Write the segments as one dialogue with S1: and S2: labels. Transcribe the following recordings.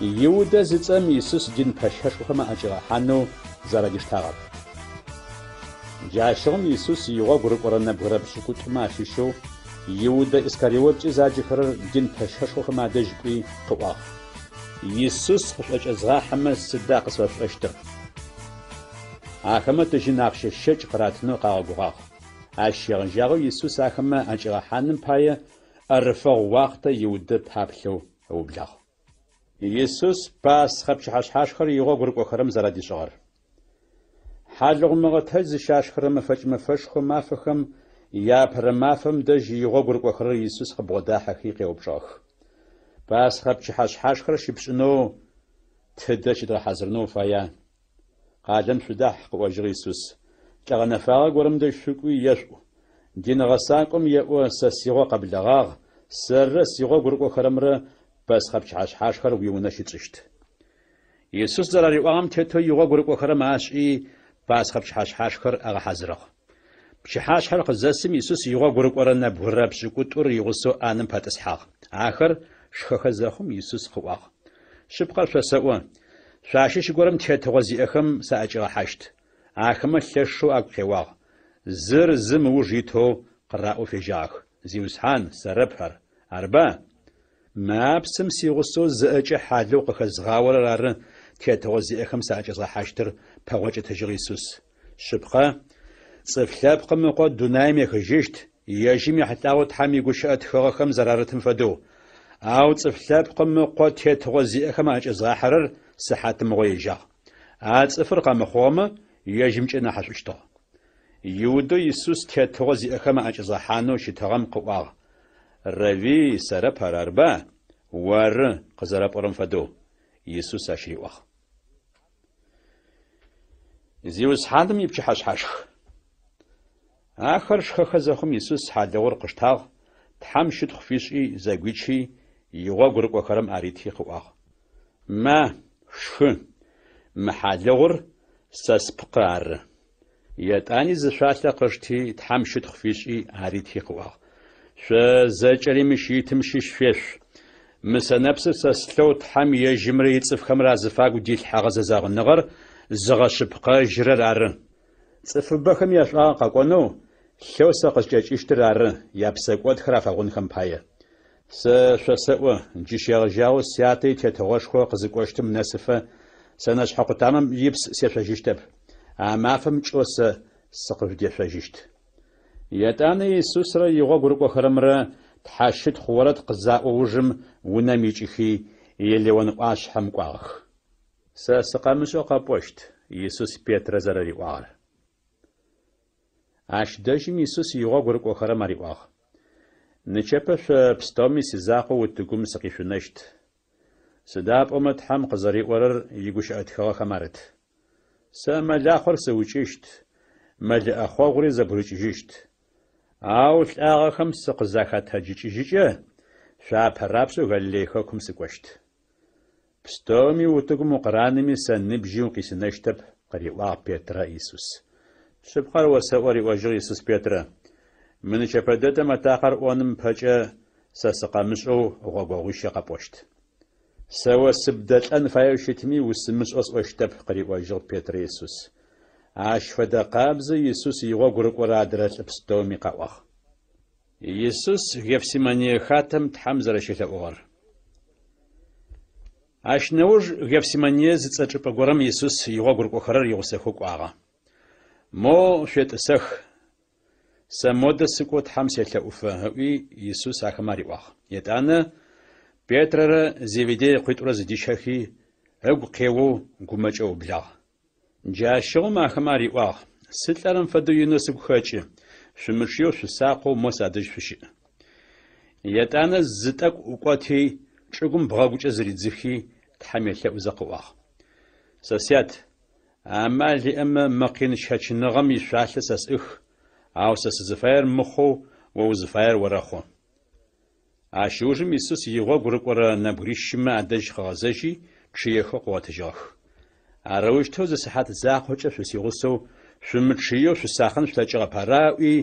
S1: Иудэ зыцӏэм Исус дин пэщэшхохэм аӏэкӏигъэхьанэу зэрадиштагъэр. Джащыгъум Исус игъогу рыкӏорэ нэбгырэ пшӏыкӏутӏумэ ащыщэу Иудэ Искариоткӏэ заджэхэрэр дин пэщэшхохэм адэжь кӏуи къыӏуагъ: Исус къышъуӏэкӏэзгъахьэмэ, сыда къысфэшъушӏэщтыр? Ахэмэ тыжьын ахъщэ щэкӏ къыратынэу къагъэгугъагъ. Ащ щегъэжьагъэу Исус ахэмэ аӏэкӏигъэхьаным пае ӏэрыфэгъу уахътэ Иудэ паплъэу ыублагъ. Исус Пасхъэ пчыхьэшъхьашхэр игъогу рыкӏохэрэм зэрадишӏыгъэр. Хьалыгъу мыгъэтэдж зыщашхырэ мэфэкӏ мэфэшхо мафэхэм яапэрэ мафэм дэжь игъогу рыкӏохэрэр Исус къыбгъодахьэхи къеупчӏыгъэх: Пасхъэ пчыхьэшъхьашхэр щыпшӏынэу тыдэ щыдгъэхьазырынэу уфая? Къалэм шъудахь, къыӏожьыгъ Исус. Лӏы гъэнэфагъэ горэм дэжь шъукӏуи ешъуӏу. Дин гъэсакӏом еӏо, Сэ сигъо къэблэгъагъ, сэррэ сигъогу рыкӏохэрэмрэ Пасхъэ пчыхьэшъхьашхэр уиунэ щытшӏыщт. Исус зэрариӏуагъэм тетэу игъогу рыкӏохэрэм ашӏи, Пасхъэ пчыхьэшъхьашхэр агъэхьазырыгъ. Пчыхьашъхьэр къызэсым Исус игъогу рыкӏорэ нэбгырэ пшӏыкӏутӏур игъусэу ӏанэм пэтӏысхьагъ. Ахэр шхэхэ зэхъум, Исус къыӏуагъ: Шъыпкъэр шъосэӏо, шъуащыщ горэм тетыгъо зиӏэхэм саӏэкӏигъэхьащт. Ахэмэ лъэшэу агу къеуагъ. Зыр зым ыуж итэу къыраӏоу фежьагъэх: Зиусхьан, сэрэп ар, арба? Мы апсым сигъусэу зыӏэкӏэ хьалыгъу къыхэзгъаорэр ары тетыгъо зиӏэхэм саӏэкӏэзгъэхьащтыр, пэгъокӏытыжьыгъ Исус. Шъыпкъэ, Цӏыф Лъэпкъым Ыкъо дунаим ехыжьыщт, ежьым ехьылӏагъэу Тхьэм игущыӏэ тхыгъэхэм зэрарытым фэдэу. Ау Цӏыф Лъэпкъым Ыкъо тетыгъо зиӏэхэм аӏэкӏэзгъахьэрэр сыхьатмыгъо ежьагъ. А цӏыфыр къэмыхъугъэмэ, ежьымкӏэ нахьышӏущтыгъ. Иудэу Исус тетыгъо зиӏэхэм аӏэкӏэзгъэхьанэу щытыгъэм къыӏуагъ: Равви, сэрэп ар, арба? Оры, къызэрэпӏорэм фэдэу, Исус ащ риӏуагъ. Зиусхьаным ипчыхьэшъхьашх. Ахэр шхэхэ зэхъум Исус хьалыгъур къыштагъ, Тхьэм щытхъу фишӏи, зэгуичи, игъогу рыкӏохэрэм арити къыӏуагъ: Ма, шъушхы, мы хьалыгъур сэ спкъы ары. Етӏани зы шъуалъэ къышти, Тхьэм щытхъу фишӏи, арити къыӏуагъ: Шъо зэкӏэри мыщ итым щыщ шъуешъу. Мы сэнэпсыр сэ слъэу Тхьэм ежьымрэ ицӏыфхэмрэ азыфагу дилъхьэгъэ зэзэгъыныгъэр зыгъэшъыпкъэжьырэр ары. Цӏыфыбэхэм яшӏуагъэ къэкӏонэу, лъэу сэ къыскӏэкӏыщтыр ары, япсэкӏодхэр афэгъунхэм пае. Сэ шъосэӏо, джы щегъэжьагъэу Сятэ и Тетыгъошхо къызыкӏощтым нэсыфэ сэнэшъхьэ къутамэм ипс сешъожьыщтэп. А мафэм кӏэу сэ сыкъыжъудешъожьыщт. Етӏанэ Исусрэ игъогу рыкӏохэрэмрэ тхьэщытхъу орэд къызаӏо ужым унэм икӏыхи, Елеон ӏуашъхьэм кӏуагъэх. Сэ сыкъэмышӏэу къэпӏощт, Исус Петрэ зэрэриӏуагъэр. Ащ дэжьым Исус игъогу рыкӏохэрэм ариӏуагъ, Нычэпэ шъо пстэуми сизакъоу утыгум сыкъишъунэщт. Сыда пӏомэ Тхьэм къызэриӏорэр игущыӏэ тхыгъэхэм арыт. Сэ мэлахъор сыукӏыщт, мэлы ӏэхъогъури зэбгырыкӏыжьыщт. Ау лӏагъэхэм сыкъызахэтэджыкӏыжьыкӏэ, шъо апэрапшӏэу Галилей хэкум сыкӏощт. Пстэуми утыгум укъыранэми сэ ныбжьи укъисынэщтэп, къыриӏуагъ Петрэ Исус. Шъыпкъэр осэӏо, риӏожьыгъ Исус Петрэ, мы нычэпэ дэдэм атакъэр ӏоным ыпэкӏэ сэ сыкъэмышӏэу гъогогъуищэ къэпӏощт. Сэ о сыбдэлӏэн фаеу щытми, усымышӏэу сӏощтэп, къыриӏожьыгъ Петрэ Исус. Ащ фэдэ къабзэу Исус игъогу рыкӏорэ адрэ лӏы пстэуми къаӏуагъ. Исус Гефсимание хатэм Тхьэм зэрэщелъэӏугъэр. Ащ нэуж Гефсимание зыцӏэ чӏыпӏэ горэм Исус игъогу рыкӏохэрэр игъусэхэу кӏуагъэ. Моу шъуетӏысэх, сэ модэ сыкӏоу Тхьэм селъэӏуфэ, ыӏуи, Исус ахэмэ ариӏуагъ. Етӏанэ Петрэрэ Зеведей ыкъуитӏурэ зыдищэхи, ыгу къеоу гумэкӏэу ыублагъ. Джащыгъум ахэмэ ариӏуагъ, Сылӏэрэм фэдэу инэу сыгу хэкӏы, шъумычъыеу шъусакъэу мо садэжь шъущыӏ. Етӏанэ зы тӏэкӏу ӏукӏоти, чӏыгум бгъэгукӏэ зыридзыхи, Тхьэм елъэӏузэ къыӏуагъ, Сэ Сят, амал иӏэмэ, мы къин щэчыныгъэм ишъуалъэ сэ сӏых, ау сэ сызыфаер мыхъоу о узыфаер орэхъу. Ащ ыужым Исус игъогу рыкӏорэ нэбгырищымэ адэжь къыгъэзэжьи, чъыехэу къыгъотыжьыгъэх. Арэущтэу зы сыхьат закъокӏэ шъусигъусэу шъумычъыеу шъусакъын шъулъэкӏыгъэп, ара? ыӏуи,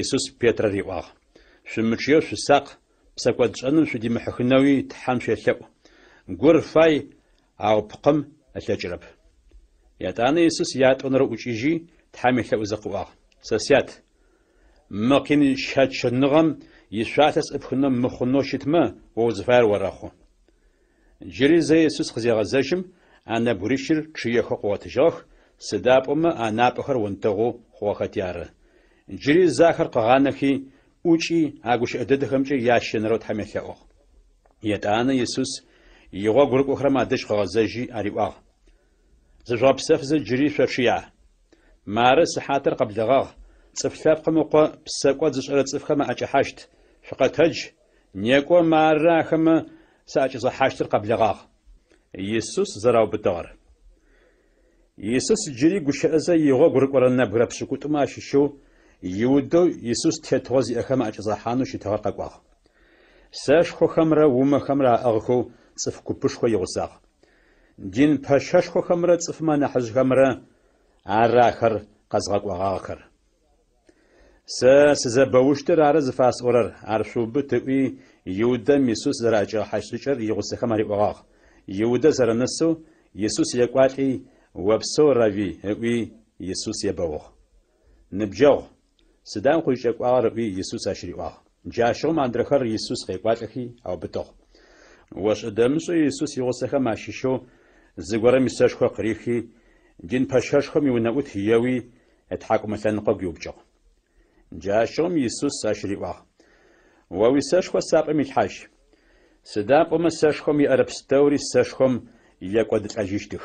S1: Исус Петрэ риӏуагъ. Шъумычъыеу шъусакъ, псэкӏодшӏэным шъудимыхьыхынэуи Тхьэм шъуелъэӏу. Гур фай, ау пкъым ылъэкӏырэп. Етӏанэ Исус ятӏонэрэу ӏукӏыжьи, Тхьэм елъэӏузэ къыӏуагъ, Сэ Сят, мы къин щэчыныгъэм ишъуалъэ сӏыпхынэу мыхъунэу щытмэ, о узыфаер орэхъу. Джыри зэ Исус къызегъэзэжьым, а нэбгырищыр чъыехэу къыгъотыжьыгъэх, сыда пӏомэ анапӏэхэр онтэгъу хъугъэхэти ары. Джыри зэ ахэр къыгъанэхи, ӏукӏи, а гущыӏэ дэдэхэмкӏэ ящэнэрэу Тхьэм елъэӏугъ. Етӏанэ Исус игъогу рыкӏохэрэм адэжь къыгъэзэжьи ариӏуагъ, Зыжъугъэпсэфызэ джыри шъочъыя? Мары сыхьатыр къэблэгъагъ, Цӏыф Лъэпкъым Ыкъо псэкӏод зышӏэрэ цӏыфхэм аӏэкӏэхьащт. Шъукъэтэдж, некӏо, мары ахэмэ саӏэкӏэзгъэхьащтыр къэблэгъагъ. Исус зэраубытыгъэр. Исус джыри гущыӏэзэ игъогу рыкӏорэ нэбгырэ пшӏыкӏутӏумэ ащыщэу Иудэу Исус тетыгъо зиӏэхэм аӏэкӏэзгъэхьанэу щытыгъэр къэкӏуагъ. Сэшхохэмрэ умэхэмрэ аӏыгъхэу цӏыф купышхо игъусагъ. Дин пэщэшхохэмрэ цӏыфмэ анахьыжъхэмрэ ары ахэр къэзгъэкӏогъагъэхэр. Сэ сызэбэущтыр ары зыфасӏорэр, ар шъуубыт, ыӏуи, Иудэм Исус зэраӏэкӏигъэхьащт шӏыкӏэр игъусэхэм ариӏогъагъ. Иудэ зэрэнэсэу Исус екӏуалӏи, Опсэу, Равви, ыӏуи, Исус ебэугъ. Ныбджэгъу, сыда укъызкӏэкӏуагъэр? ыӏуи, Исус ащ риӏуагъ. Джащыгъум адрэхэр Исус къекӏуалӏэхи аубытыгъ. Ошӏэ-дэмышӏэу Исус игъусэхэм ащыщэу зыгорэм исэшхо къырихи, дин пэщэшхом иунэӏут еуи, ытхьакӏумэ лъэныкъо гуиупкӏыгъ. Джащыгъум Исус ащ риӏуагъ, О уисэшхо сапӏэм илъхьажь. Сыда пӏомэ сэшхом еӏэрэ пстэури сэшхом екӏодылӏэжьыщтых.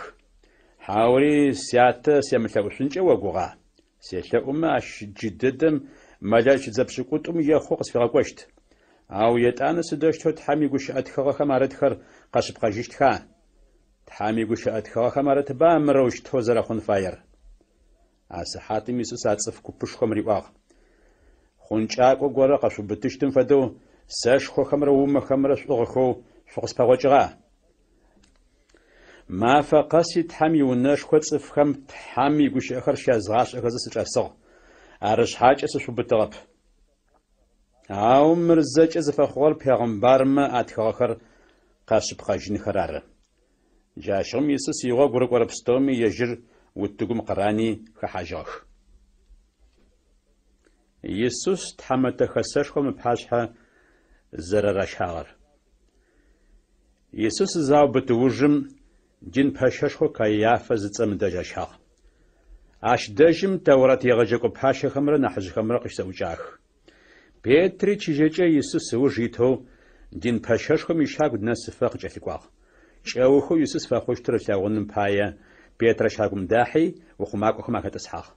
S1: Хьаури Сятэ семылъэӏушъункӏэ огугъа? Селъэӏумэ, ащ джыдэдэм мэлэӏич дзэ пшӏыкӏутӏум ехъу къысфигъэкӏощт. Ау етӏанэ сыдэущтэу Тхьэм игущыӏэ тхыгъэхэм арытхэр къэшъыпкъэжьыщтха? Тхьэм игущыӏэ тхыгъэхэм арытба мырэущтэу зэрэхъун фаер? А сыхьатым Исус а цӏыф купышхом риӏуагъ, Хъункӏакӏо горэ къэшъуубытыщтым фэдэу сэшхохэмрэ умэхэмрэ шъуӏыгъхэу шъукъыспэгъокӏыгъа? Мафэ къэси Тхьэм иунэшхо цӏыфхэм Тхьэм игущыӏэхэр щязгъашӏэхэзэ сычӏэсыгъ, арышъхьакӏэ сышъуубытыгъэп. Ау мыр зэкӏэ зыфэхъугъэр пегъымбармэ атхыгъэхэр къэшъыпкъэжьынхэр ары. Джащыгъум Исус игъогу рыкӏорэ пстэуми ежьыр утыгум къырани хэхьажьыгъэх. Исус Тхьэмэтэ Хэсэшхом ыпашъхьэ зэрэращагъэр. Исус заубыт ужым дин пэщэшхоу Каиафэ зыцӏэм ыдэжь ащагъ. Ащ дэжьым Тэурэт егъэджэкӏо пащэхэмрэ нахьыжъхэмрэ къыщызэӏукӏагъэх. Петри чыжьэкӏэ Исус ыуж итэу дин пэщэшхом ищагу нэсыфэ къыкӏэлъыкӏуагъ. Кӏэухэу Исус фэхъущтыр ылъэгъуным пае, Петрэ щагум дахьи, ухъумакӏохэм ахэтӏысхьагъ.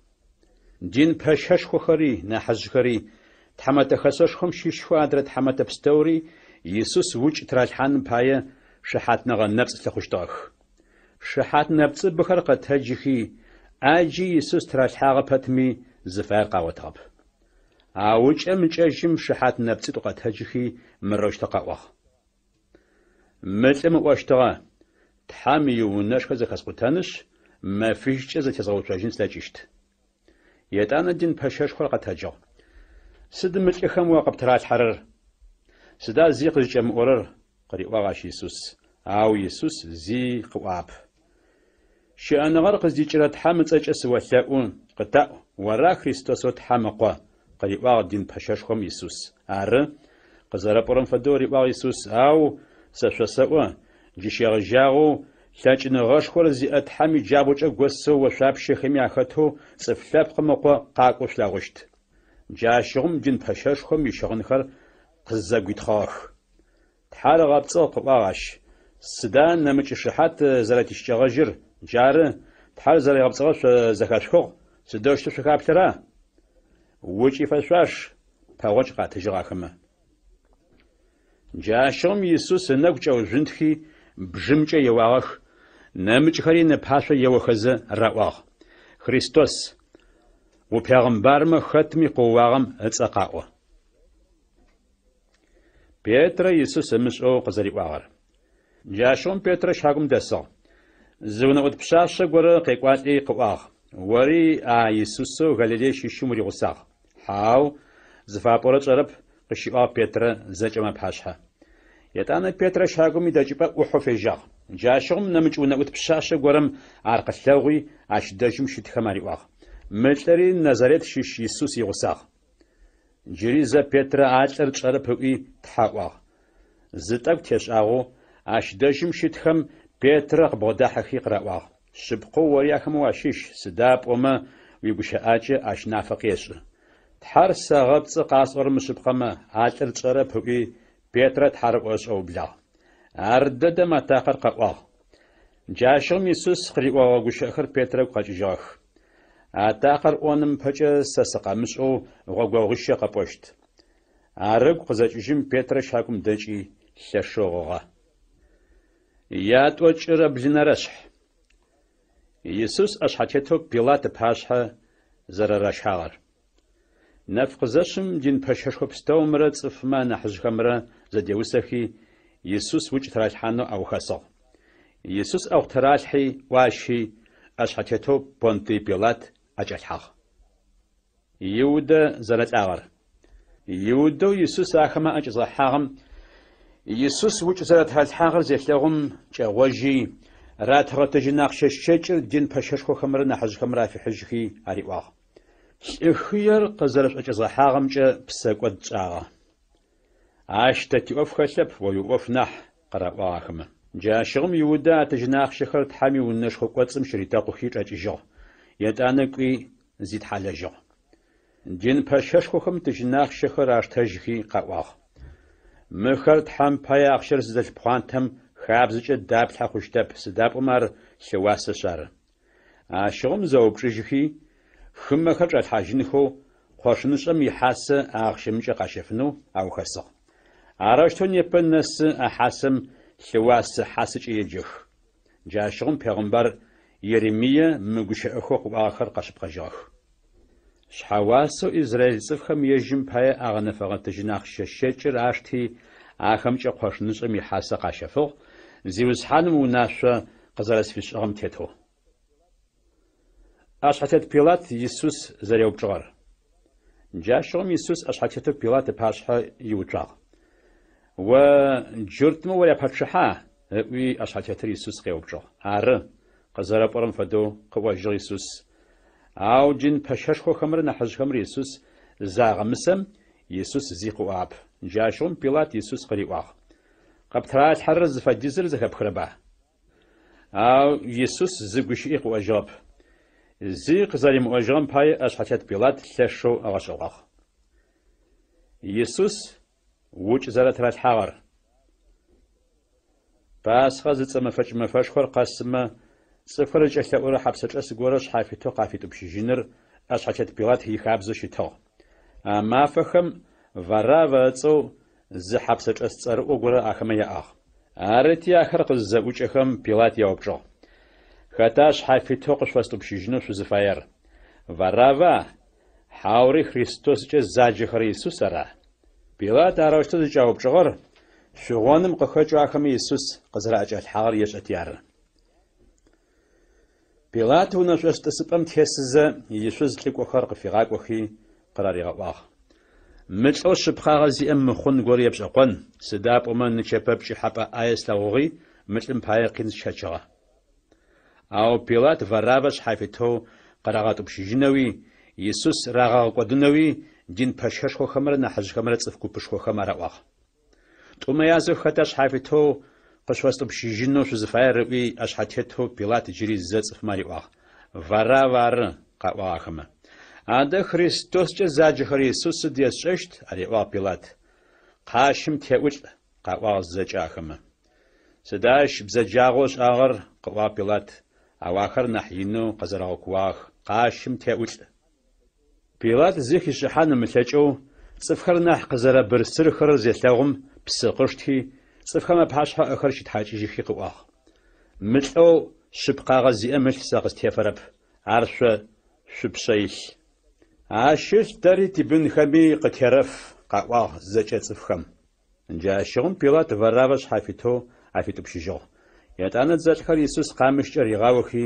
S1: Дин пэщэшхохэри, нахьыжъхэри, Тхьэмэтэ Хэсэшхом щыщхэу адрэ тхьэмэтэ пстэури Исус укӏ тыралъхьаным пае шыхьатныгъэ нэпцӏ лъыхъущтыгъэх. Шыхьат нэпцӏыбэхэр къэтэджыхи, ӏаджи Исус тыралъхьагъэ пэтми, зыфаер къагъотыгъэп. Ау ыкӏэм-ыкӏэжьым шыхьат нэпцӏитӏу къэтэджыхи, мырэущтэу къаӏуагъ. Мы лӏым ыӏощтыгъэ, Тхьэм иунэшхо зэхэскъутэнышъ, мэфищкӏэ зэтезгъэуцожьын слъэкӏыщт. Етӏанэ дин пэщэшхор къэтэджыгъ. Сыд мы лӏыхэм о къыптыралъхьэрэр? Сыда зи къызкӏэмыӏорэр? къыриӏуагъ ащ Исус. Ау Исус зи къыӏуагъэп. Щыӏэныгъэр къыздикӏырэ Тхьэм ыцӏэкӏэ сыолъэӏу, къытаӏу, ора Христосэу Тхьэм Ыкъо? къыриӏуагъ дин пэщэшхом Исус. Ары, къызэрэпӏорэм фэдэу, риӏуагъ Исус, ау сэ шъосэӏо, джы щегъэжьагъэу лъэкӏыныгъэшхор зиӏэ Тхьэм иджабгъукӏэ госэу ошъуапщэхэми ахэтэу Цӏыф Лъэпкъым Ыкъо къакӏоу шъулъэгъущт. Джащыгъум дин пэщэшхом ищыгъынхэр къызэгуитхъыгъэх. Тхьэр ыгъэпцӏыгъ, къыӏуагъ ащ. Сыда нэмыкӏ шыхьат зэрэтищыкӏэгъэжьыр? Джары, Тхьэр зэригъэпцӏыгъэр шъо зэхэшъухыгъ, сыдэущтэу шъухаплъэра? Укӏ ифэшъуаш, пэгъокӏ къатыжьыгъ ахэмэ. Джащыгъум Исус ынэгу кӏэужъунтхи, бжымкӏэ еуагъэх, нэмыкӏхэри ынэпашъо еохэзэ раӏуагъ, Христос, упегъымбармэ хэтми къыоуагъэм ыцӏэ къаӏо. Петрэ Исус ымышӏэу къызэриӏуагъэр. Джащыгъум Петрэ щагум дэсыгъ. Зы унэӏут пшъашъэ горэ къекӏуалӏи къыӏуагъ, Ори а Исусэу Галилей щыщым уригъусагъ. Хьау, зыфапӏорэр тшӏэрэп, къыщиӏуагъ Петрэ зэкӏэм апашъхьэ. Етӏанэ Петрэ щагум идэкӏыпӏэ ӏухьэу фежьагъ. Джащыгъум нэмыкӏ унэӏут пшъашъэ горэм ар къылъэгъуи, ащ дэжьым щытхэм ариӏуагъ, Мы лӏыри Назарет щыщ Исус игъусагъ. Джыри зэ Петрэ а лӏыр тшӏэрэп ыӏуи, тхьэ ыӏуагъ. Зы тӏэкӏу тешӏагъэу, ащ дэжьым щытхэм Петрэ къыбгъодахьэхи къыраӏуагъ, Шъыпкъэу ори ахэмэ уащыщ, сыда пӏомэ уигущыӏакӏэ ащ нафэ къешӏы. Тхьэр сэгъэпцӏы къасӏорэр мышъыпкъэмэ, а лӏыр тшӏэрэп ыӏуи, Петрэ тхьарыӏо ышӏэу ыублагъ. Ардэдэм атакъэр къэӏуагъ. Джащыгъум Исус къыриӏогъэ гущыӏэхэр Петрэ ыгу къэкӏыжьыгъэх. Атакъэр ӏоным ыпэкӏэ сэ сыкъэмышӏэу гъогогъуищэ къэпӏощт. Ар ыгу къызэкӏыжьым Петрэ щагум дэкӏи, лъэшэу гъыгъэ. Ятӏокӏырэ блынэрэшъхь. Исус ӏэшъхьэтетэу Пилат ыпашъхьэ зэрэращагъэр. Нэф къызэшъым дин пэщэшхо пстэумрэ цӏыфмэ анахьыжъхэмрэ зэдеусэхи, Исус укӏ тыралъхьанэу аухэсыгъ. Исус ӏэгъу тыралъхьи, ӏуащи, ӏэшъхьэтетэу Понтый Пилат ӏэкӏалъхьагъ. Иудэ зэрэлӏагъэр. Иудэу Исус ахэмэ аӏэкӏэзгъэхьагъэм Исус укӏ зэрэтыралъхьагъэр зелъэгъум, кӏэгъожьи, ратыгъэ тыжьын ахъщэ щэкӏыр дин пэщэшхохэмрэ нахьыжъхэмрэ афихьыжьхи ариӏуагъ. Лӏы хыер къызэрэшъуӏэкӏэзгъэхьагъэмкӏэ псэкӏод тшӏагъэ. Ащ тэ тиӏоф хэлъэп, о уиӏоф нахь, къыраӏуагъ ахэмэ. Джащыгъум Иудэ а тыжьын ахъщэхэр Тхьэм иунэшхо кӏоцӏым щыритэкъухи чӏэкӏыжьыгъ, етӏанэ кӏуи зитхьалэжьыгъ. Дин пэщэшхохэм тыжьын ахъщэхэр аштэжьхи къаӏуагъ. Мыхэр Тхьэм пае ахъщэр зыдэлъ пхъуантэм хабзэкӏэ даплъхьэ хъущтэп, сыда пӏомэ ар лъыуасэшъ ары. Ащыгъум зэупчӏыжьхи, хымэхэр чӏалъхьажьынхэу къошынышӏэм ихьасэ а ахъщэмкӏэ къащэфынэу аухэсыгъ. Арэущтэу непэ нэсы а хьасэм лъыуасэ хьасэкӏэ еджэх. Джащыгъум пегъымбар Еремие мы гущыӏэхэу къыӏуагъэхэр къэшъыпкъэжьыгъэх. Шъхьэуасэу израил цӏыфхэм ежьым пае агъэнэфэгъэ тыжьын ахъщэ щэкӏыр ашти, ахэмкӏэ къошынышӏэм ихьасэ къащэфыгъ, Зиусхьаным унашъо къызэрэсфишӏыгъэм тетэу. ӏэшъхьэтет Пилат Исус зэреупчӏыгъэр. Джащыгъум Исус ӏэшъхьэтетэу Пилат ыпашъхьэ иуцуагъ. О джуртмэ уряпачъыхьа? ыӏуи ӏэшъхьэтетыр Исус къеупчӏыгъ. Ары, къызэрэпӏорэм фэдэу, къыӏожьыгъ Исус. Ау дин пэщэшхохэмрэ нахьыжъхэмрэ Исус загъэмысэм, Исус зи къыӏуагъэп. Джащыгъум Пилат Исус къыриӏуагъ, Къыптыралъхьэрэр зыфэдизыр зэхэпхырэба? Ау Исус зы гущыӏи къыӏожьыгъэп. Зи къызэримыӏожьыгъэм пае ӏэшъхьэтет Пилат лъэшэу ыгъэшӏэгъуагъ. Исус укӏ зэрэтыралъхьагъэр. Пасхъэ зыцӏэ мэфэкӏ мэфэшхор къэсымэ, цӏыфхэр зыкӏэлъэӏурэ хьапсэчӏэс горэ шъхьафитэу къафитӏупщыжьыныр ӏэшъхьэтет Пилат ихабзэу щытыгъ. А мафэхэм Вараввэ ыцӏэу зы хьапсэчӏэс цӏэрыӏо горэ ахэмэ яӏагъ. Арыти, ахэр къызызэӏукӏэхэм, Пилат яупчӏыгъ, Хэта шъхьафитэу къышъуфэстӏупщыжьынэу шъузыфаер? Варавва, хьаури Христоскӏэ заджэхэрэ Исус ара? Пилат арэущтэу зыкӏяупчӏыгъэр шъугъоным къыхэкӏэу ахэмэ Исус къызэраӏэкӏалъхьагъэр ешӏэти ары. Пилат унэшъошӏ тӏысыпӏэм тесызэ, ишъуз лӏыкӏохэр къыфигъакӏохи, къыраригъэӏуагъ, Мы лӏэу шъыпкъагъэ зиӏэм мыхъун горэ епшӏэкъон, сыда пӏомэ нычэпэ пкӏыхьэпӏэ ӏае слъэгъугъи, мы лӏым пае къин сщэчыгъэ. Ау Пилат Вараввэ шъхьафитэу къырагъэтӏупщыжьынэуи, Исус рагъэгъэкӏодынэуи дин пэщэшхохэмрэ нахьыжъхэмрэ цӏыф купышхохэм араӏуагъ. Тӏумэ язэу хэта шъхьафитэу къышъуфэстӏупщыжьынэу шъузыфаер ыӏуи, ӏэшъхьэтетэу Пилат джыри зэ цӏыфмэ ариӏуагъ. Варавв ары, къаӏуагъ ахэмэ. Адэ Христоскӏэ заджэхэрэ Исус сыд есшӏэщт? ариӏуагъ Пилат. Къащым теӏулӏ, къаӏуагъ зэкӏэ ахэмэ. Сыда ащ бзэджагъэу ышӏагъэр? къыӏуагъ Пилат, ау ахэр нахь инэу къэзэрэгъэкууагъэх, Къащым теӏулӏ! Пилат зи хишӏыхьан ымылъэкӏэу, цӏыфхэр нахь къызэрэбырсырхэрэр зелъэгъум, псы къышти, цӏыфхэм апашъхьэ ыӏэхэр щитхьакӏыжьыхи къыӏуагъ, Мы лӏэу шъыпкъагъэ зиӏэм ылъ сэ къыстефэрэп, ар шъо шъупшъэ илъ. Ащ ылъ тэри тибынхэми къытерэф, къаӏуагъ зэкӏэ цӏыфхэм. Джащыгъум Пилат Вараввэ шъхьафитэу афитӏупщыжьыгъ. Етӏанэ дзэлӏхэр Исус къамыщкӏэ ригъаохи,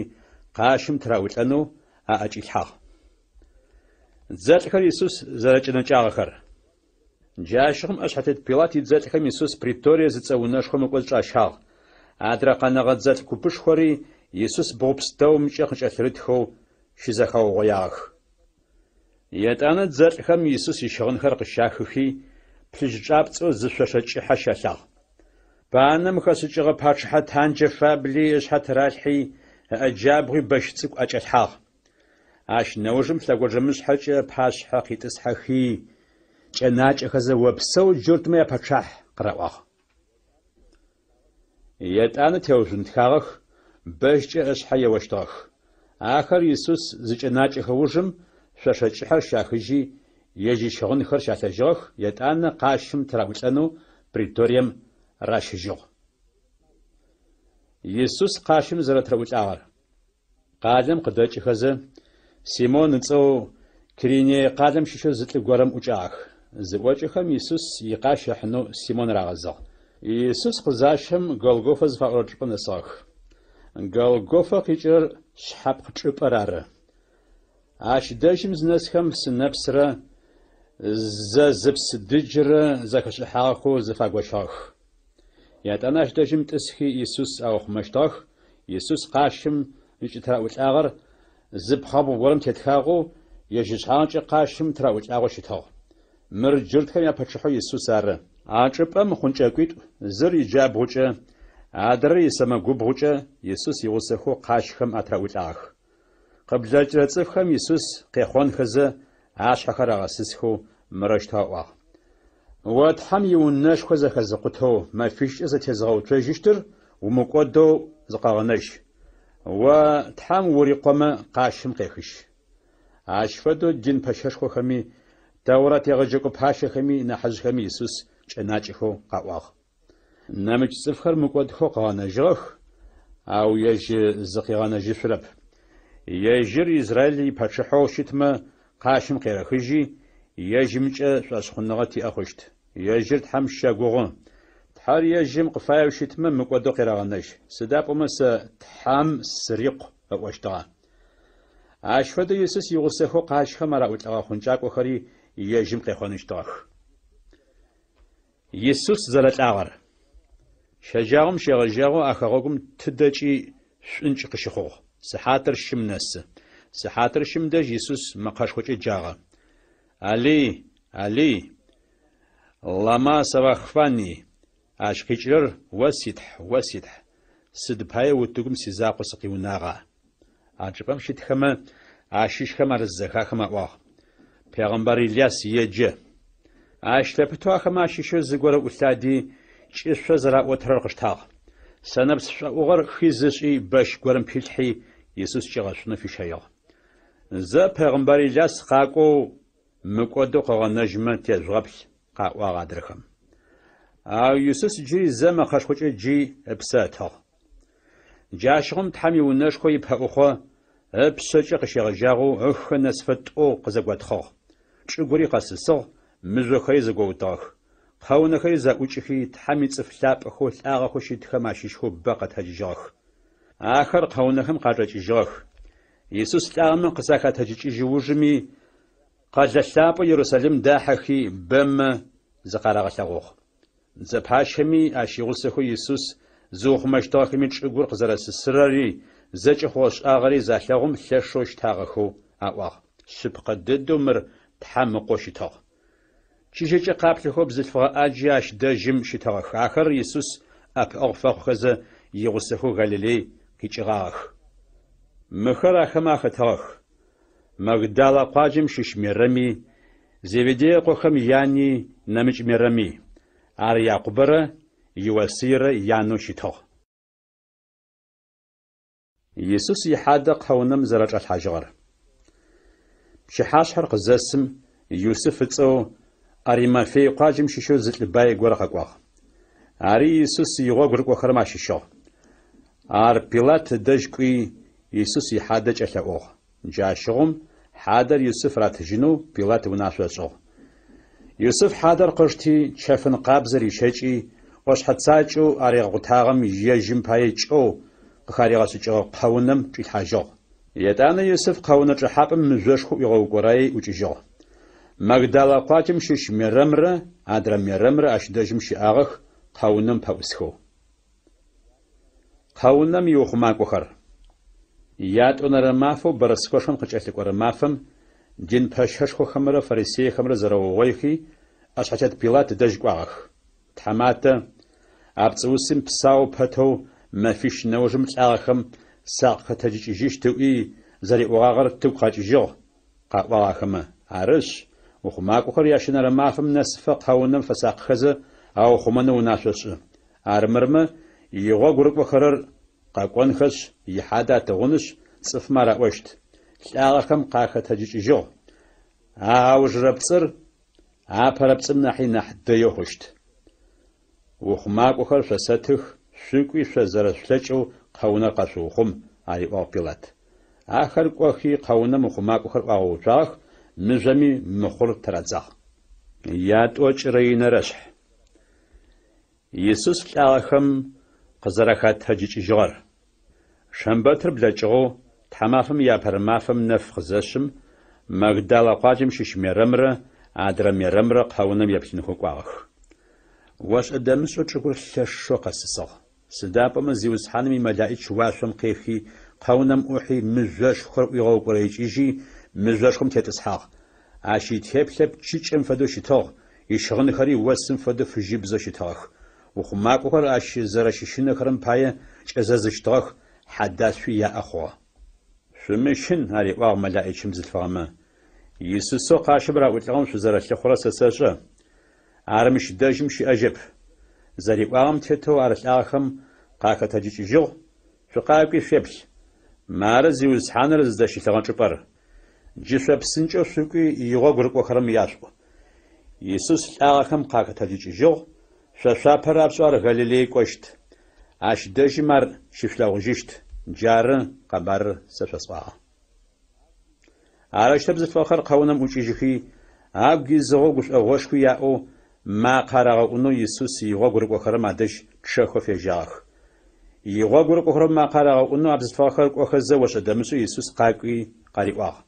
S1: къащым тыраӏулӏэнэу аӏэкӏилъхьагъ. Дзэлӏхэр Исус зэрэкӏэнэкӏагъэхэр. Джащыгъум ӏэшъхьэтет Пилат идзэлӏхэм Исус преторие зыцӏэ унэшхом ыкӏоцӏ чӏащагъ. Адрэ къэнэгъэ дзэлӏ купышхори Исус бгъу пстэумкӏэ къыкӏэлъырытхэу щызэхэугъоягъэх. Етӏанэ дзэлӏхэм Исус ищыгъынхэр къыщахыхи, плъыжь чӏапцӏэу зы шъошэ кӏыхьэ щалъагъ. Панэм хэшӏыкӏыгъэ пачъыхьэ танджэ фабли ышъхьэ тыралъхьи, ыӏэ джабгъуи бэщ цӏыкӏу ӏэкӏалъхьагъ. Ащ нэужым лъэгонджэмышъхьэкӏэ ыпашъхьэ къитӏысхьэхи, кӏэнакӏэхэзэ Опсэу джуртмэ япэчъахь! къыраӏуагъ. Етӏанэ теужъунтхагъэх, бэщкӏэ ышъхьэ еощтыгъэх. Ахэр Исус зыкӏэнакӏэхэ ужым, шъошэ кӏыхьэр щахыжьи, ежь ищыгъынхэр щалъэжьыгъэх, етӏанэ къащым тыраӏулӏэнэу преторием ращыжьыгъ. Исус къащым зэрэтыраӏулӏагъэр. Къалэм къыдэкӏыхэзэ, Симон ыцӏэу Киринее къалэм щыщэу зы лӏы горэм ӏукӏагъэх. Зыӏокӏэхэм, Исус икъащ ыхьынэу Симон рагъэзыгъ. Исус къызащэм, Голгофэ зыфаӏорэ чӏыпӏэм нэсыгъэх. Голгофэ къикӏырэр шъхьэпкъ чӏыпӏэр ары. Ащ дэжьым зынэсхэм сынэпсрэ зэзыпс дыджрэ зэхэшӏыхьагъэхэу зэфагощыгъэх. Етӏанэ ащ дэжьым тӏысхи Исус аухъумэщтыгъэх, Исус къащым зыкӏытыраӏулӏагъэр зы пхъэбгъу горэм тетхагъэу, ежь ышъхьагъкӏэ къащым тыраӏулӏагъэу щытыгъ. Мыр джуртхэм япэчъыхьэу Исус ары. А чӏыпӏэм хъункӏэкӏуитӏу, зыр иджабгъукӏэ, адрэр исэмэгубгъукӏэ Исус игъусэхэу къащхэм атыраӏулӏагъэх. Къыблэкӏырэ цӏыфхэм Исус къехъонхэзэ, ашъхьэхэр агъэсысхэу мырэущтэу аӏуагъ, О Тхьэм иунэшхо зэхэзыкъутэу мэфищкӏэ зэтезыгъэуцожьыщтыр умыкӏодэу зыкъэгъэнэжь. О Тхьэм ури Къомэ къащым къехыжь. Ащ фэдэу дин пэщэшхохэми, Тэурат егъэджэкӏо пащэхэми, нахьыжъхэми Исус кӏэнакӏэхэу къаӏуагъ. Нэмыкӏ цӏыфхэр мыкӏодхэу къыгъэнэжьыгъэх, ау ежь зыкъигъэнэжьышъурэп. Ежьыр Израиль ипачъыхьэу щытмэ, къащым къерэхыжьи, ежьымкӏэ шӏошъхъуныгъэ тиӏэ хъущт. Ежьыр Тхьэм щэгугъы. Тхьэр ежьым къыфаеу щытмэ, мыкӏодэу къерэгъэнэжь, сыда пӏомэ сэ Тхьэм сырикъу ыӏощтыгъэ. Ащ фэдэу Исус игъусэхэу къащхэм араӏулӏэгъэ хъункӏакӏохэри ежьым къехъоныщтыгъэх. Исус зэрэлӏагъэр. Щэджагъом щегъэжьагъэу а хэгъэгум тыдэкӏи шӏункӏ къыщыхъугъ. Сыхьатыр щым нэсы. Сыхьатыр щым дэжь Исус мэкъэшхокӏэ джагъэ. Алый, Алый, лама савахфани? Ащ къикӏырэр, О си Тхь, о си Тхь, сыд пае утыгум сизакъоу сыкъиунагъа? А чӏыпӏэм щытхэмэ ащыщхэм ар зызэхахым аӏуагъ, Пегъэмбар Иляс еджэ. Ащ лъэпытэу ахэмэ ащыщэу зыгорэ ӏулъади, кӏышъо зэраӏотырэр къыштагъ. Сэнэпс шӏоӏугъэр хиз ышӏи, бэщ горэм пилъхьи, Исус кӏигъэшъунэу фищэигъ. Зэ пегъэмбар Иляс къакӏоу, мыкӏодэу къыгъэнэжьмэ тежъугъэплъ, къаӏуагъ адрэхэм. Ау Исус джыри зэ мэкъэшхокӏэ джи ыпсэ ытыгъ. Джащыгъум Тхьэм иунэшхо ипэӏухъо ыпшъэкӏэ къыщегъэжьагъэу ыхэ нэсыфэ тӏоу къызэготхъыгъ. Чӏыгури къэсысыгъ, мыжъохэри зэгоутыгъэх. Къэунэхэри зэӏукӏыхи, Тхьэм ицӏыф лъапӏэхэу лӏагъэхэу щытхэм ащыщхэу бэ къэтэджыжьыгъэх. Ахэр къэунэхэм къачӏэкӏыжьыгъэх. Исус лӏагъэмэ къызахэтэджыкӏыжь ужыми, къэлэ лъапӏэу Ерусалим дахьэхи, бэмэ зыкъарагъэлъэгъугъ. Дзэ пащэми, ащ игъусэхэу Исус зыухъумэщтыгъэхэми чӏыгур къызэрэсысырэри, зэкӏэ хъугъэ-шӏагъэри залъэгъум лъэшэу щтагъэхэу аӏуагъ, Шъыпкъэ дэдэу мыр Тхьэм Ыкъоу щытыгъ. Чыжьэкӏэ къаплъэхэу бзылъфыгъэ ӏаджи ащ дэжьым щытыгъэх. Ахэр Исус ӏэпыӏэгъу фэхъухэзэ игъусэхэу Галилей къикӏыгъагъэх. Мыхэр ахэмэ ахэтыгъэх. Магдалэ къуаджэм щыщ Мерэми, Зеведей ыкъохэм яни, нэмыкӏ Мерэми. Ар Якъубэрэ Иосыйрэ янэу щытыгъ. Исус ихьадэ къэунэм зэрэчӏалъхьажьыгъэр. Пчыхьашъхьэр къызэсым, Юсыф ыцӏэу Аримафей къуаджэм щыщэу зы лӏы бай горэ къэкӏуагъ. Ари Исус игъогу рыкӏохэрэм ащыщыгъ. Ар Пилат ыдэжь кӏуи, Исус ихьадэ кӏэлъэӏугъ. Джащыгъум хьадэр Юсыф ратыжьынэу Пилат унашъо ышӏыгъ. Юсыф хьадэр къышти, чэфын къабзэ рищэкӏи, ӏошъхьэ цакӏэу аригъэкъутагъэм ежьым пае кӏэу къыхаригъэшӏыкӏыгъэ къэунэм чӏилъхьажьыгъ. Етӏанэ Юсыф къэунэ чӏэхьапӏэм мыжъошхо ӏуигъэукӏораий ӏукӏыжьыгъ. Магдалэ къуаджэм щыщ Мерэмрэ адрэ Мерэмрэ ащ дэжьым щыӏагъэх, къэунэм пэӏусхэу. Къэунэм иухъумакӏохэр. Ятӏонэрэ мафэу бэрэскэшхом къыкӏэлъыкӏорэ мафэм дин пэщэшхохэмрэ фарисейхэмрэ зэрэугъоихи, ӏэшъхьэтет Пилат ыдэжь кӏуагъэх. Тхьаматэ, а пцӏыусым псау пэтэу мэфищ нэужым лӏагъэхэм сакъыхэтэджыкӏыжьыщт ыӏуи зэриӏогъагъэр тыгу къэкӏыжьыгъ, къаӏуагъ ахэмэ. Арышъ, ухъумакӏохэр ящэнэрэ мафэм нэсыфэ къэунэм фэсакъхэзэ аухъумэнэу унашъо шӏы. Армырмэ, игъогу рыкӏохэрэр къэкӏонхэшъ, ихьадэ атыгъунышъ, цӏыфмэ араӏощт, Лӏагъэхэм къахэтэджыкӏыжьыгъ. А аужырэ пцӏыр апэрэ пцӏым нахьи нахь дэеу хъущт. Ухъумакӏохэр шъосэтых, шъукӏуи шъо зэрэшъулъэкӏэу къэунэр къэшъуухъум, ариӏуагъ Пилат. Ахэр кӏохи къэунэм ухъумакӏохэр ӏуагъэуцуагъэх, мыжъоми мыхъур тырадзагъ. Ятӏокӏырэ инэрэшъхь. Исус лӏагъэхэм къызэрахэтэджыкӏыжьыгъэр. Шэмбэтыр блэкӏыгъэу, тхьамафэм иапэрэ мафэм нэф къызэшъым, Магдалэ къуаджэм щыщ Мерэмрэ адрэ Мерэмрэ къэунэм еплъынхэу кӏуагъэх. Ошӏэ-дэмышӏэу чӏыгур лъэшэу къэсысыгъ. Сыда пӏомэ Зиусхьаным имэлаӏич уашъом къехи, къэунэм ӏухьи, мыжъошхор ӏуигъэукӏорэикӏыжьи, мыжъошхом тетӏысхьагъ. Ащ итеплъэ пчыкӏэм фэдэу щытыгъ, ищыгъынхэри осым фэдэу фыжьыбзэу щытыгъэх. Ухъумакӏохэр ащ зэрэщыщынэхэрэм пае кӏэзэзыщтыгъэх, хьэдашъуи яӏэ хъугъэ. Шъумыщын, ариӏуагъ мэлаӏичым бзылъфыгъэмэ. Исусэу къащым раӏулӏыгъэм шъузэрэлъыхъурэр сэ сэшӏэ. Ар мыщ дэжьым щыӏэжьэп. Зэриӏуагъэм тетэу ар лӏагъэхэм къахэтэджыкӏыжьыгъ, шъукъакӏуи шъуеплъ. Мары Зиусхьаныр зыдэщылъыгъэ чӏыпӏэр. Джы шъо псынкӏэу шъукӏуи игъогу рыкӏохэрэм яшъуӏу. Исус лӏагъэхэм къахэтэджыкӏыжьыгъ, шъо шъуапэ рапшӏэу ар Галилей кӏощт. Ащ дэжьым ар щышъулъэгъужьыщт. Джары къэбарыр сэ шъосӏуагъэ. Арэущтэу бзылъфыгъэхэр къэунэм ӏукӏыжьыхи, агу изыгъэу гушӏогъошхуи яӏэу, макъэ арагъэӏунэу Исус игъогу рыкӏохэрэм адэжь чъэхэу фежьагъэх. Игъогу рыкӏохэрэм макъэ арагъэӏунэу а бзылъфыгъэхэр кӏохэзэ ошӏэ-дэмышӏэу Исус къакӏуи къариӏуагъ,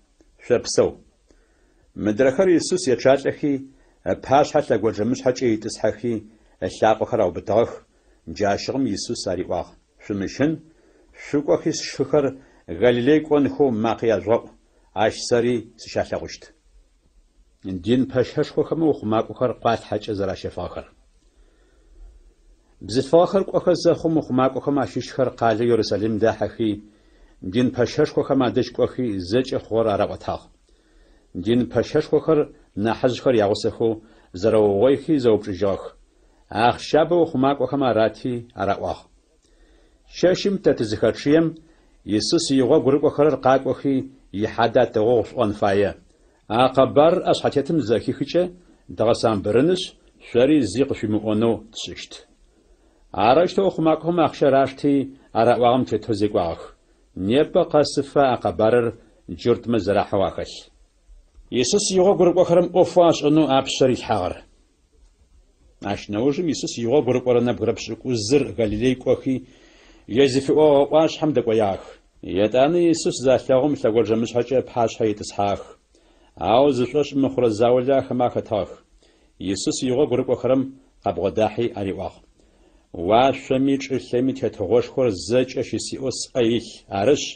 S1: Шъопсэу. Мыдрэхэр Исус ечъалӏэхи, ыпашъхьэ лъэгонджэмышъхьэкӏэ итӏысхьэхи, ылъакъохэр аубытыгъэх. Джащыгъум Исус ариӏуагъ, Шъумыщын, шъукӏохи сшыхэр Галилей кӏонхэу макъэ яжъугъэӏу, ащ сэри сыщалъэгъущт. Дин пэщэшхохэмэ ухъумакӏохэр къуалъхьэкӏэ зэращэфыгъэхэр. Бзылъфыгъэхэр кӏохэ зэхъум ухъумакӏохэм ащыщхэр къалэу Ерусалим дахьэхи, дин пэщэшхохэм адэжь кӏохи зэкӏэ хъугъэр араӏотагъ. Дин пэщэшхохэр нахьыжъхэр ягъусэхэу зэрэугъойхи зэупчӏыжьыгъэх. Ахъщабэ ухъумакӏохэм арати араӏуагъ. Чэщым тэ тызыхэчъыем, Исус игъогу рыкӏохэрэр къакӏохи, ихьадэ атыгъугъ шъуӏон фае. А къэбарыр ӏэшъхьэтетым зэхихыкӏэ, дгъэсамбырынышъ, шъори зи къышъуимыӏонэу тшӏыщт. Арэущтэу ухъумакӏохэм ахъщэ рашти, араӏуагъэм тетэу зекӏуагъэх. Непэ къэсыфэ а къэбарыр джуртмэ зэрахьэу ахэлъ. Исус игъогу рыкӏохэрэм ӏофэу ашӏэнэу апшъэ рилъхьагъэр. Ащ нэужым Исус игъогу рыкӏорэ нэбгырэ пшӏыкӏузыр Галилей кӏохи, ежь зыфиӏогъэ ӏуашъхьэм дэкӏоягъэх. Етӏанэ Исус залъэгъум лъэгонджэмышъхьэкӏэ ыпашъхьэ итӏысхьагъэх. Ау зышӏошъ мыхъурэ заулэ ахэмэ ахэтыгъэх. Исус игъогу рыкӏохэрэм къабгъодахьи ариӏуагъ, Уашъоми чӏылъэми тетыгъошхор зэкӏэ щысиӏэу сӏэ илъ, арышъ,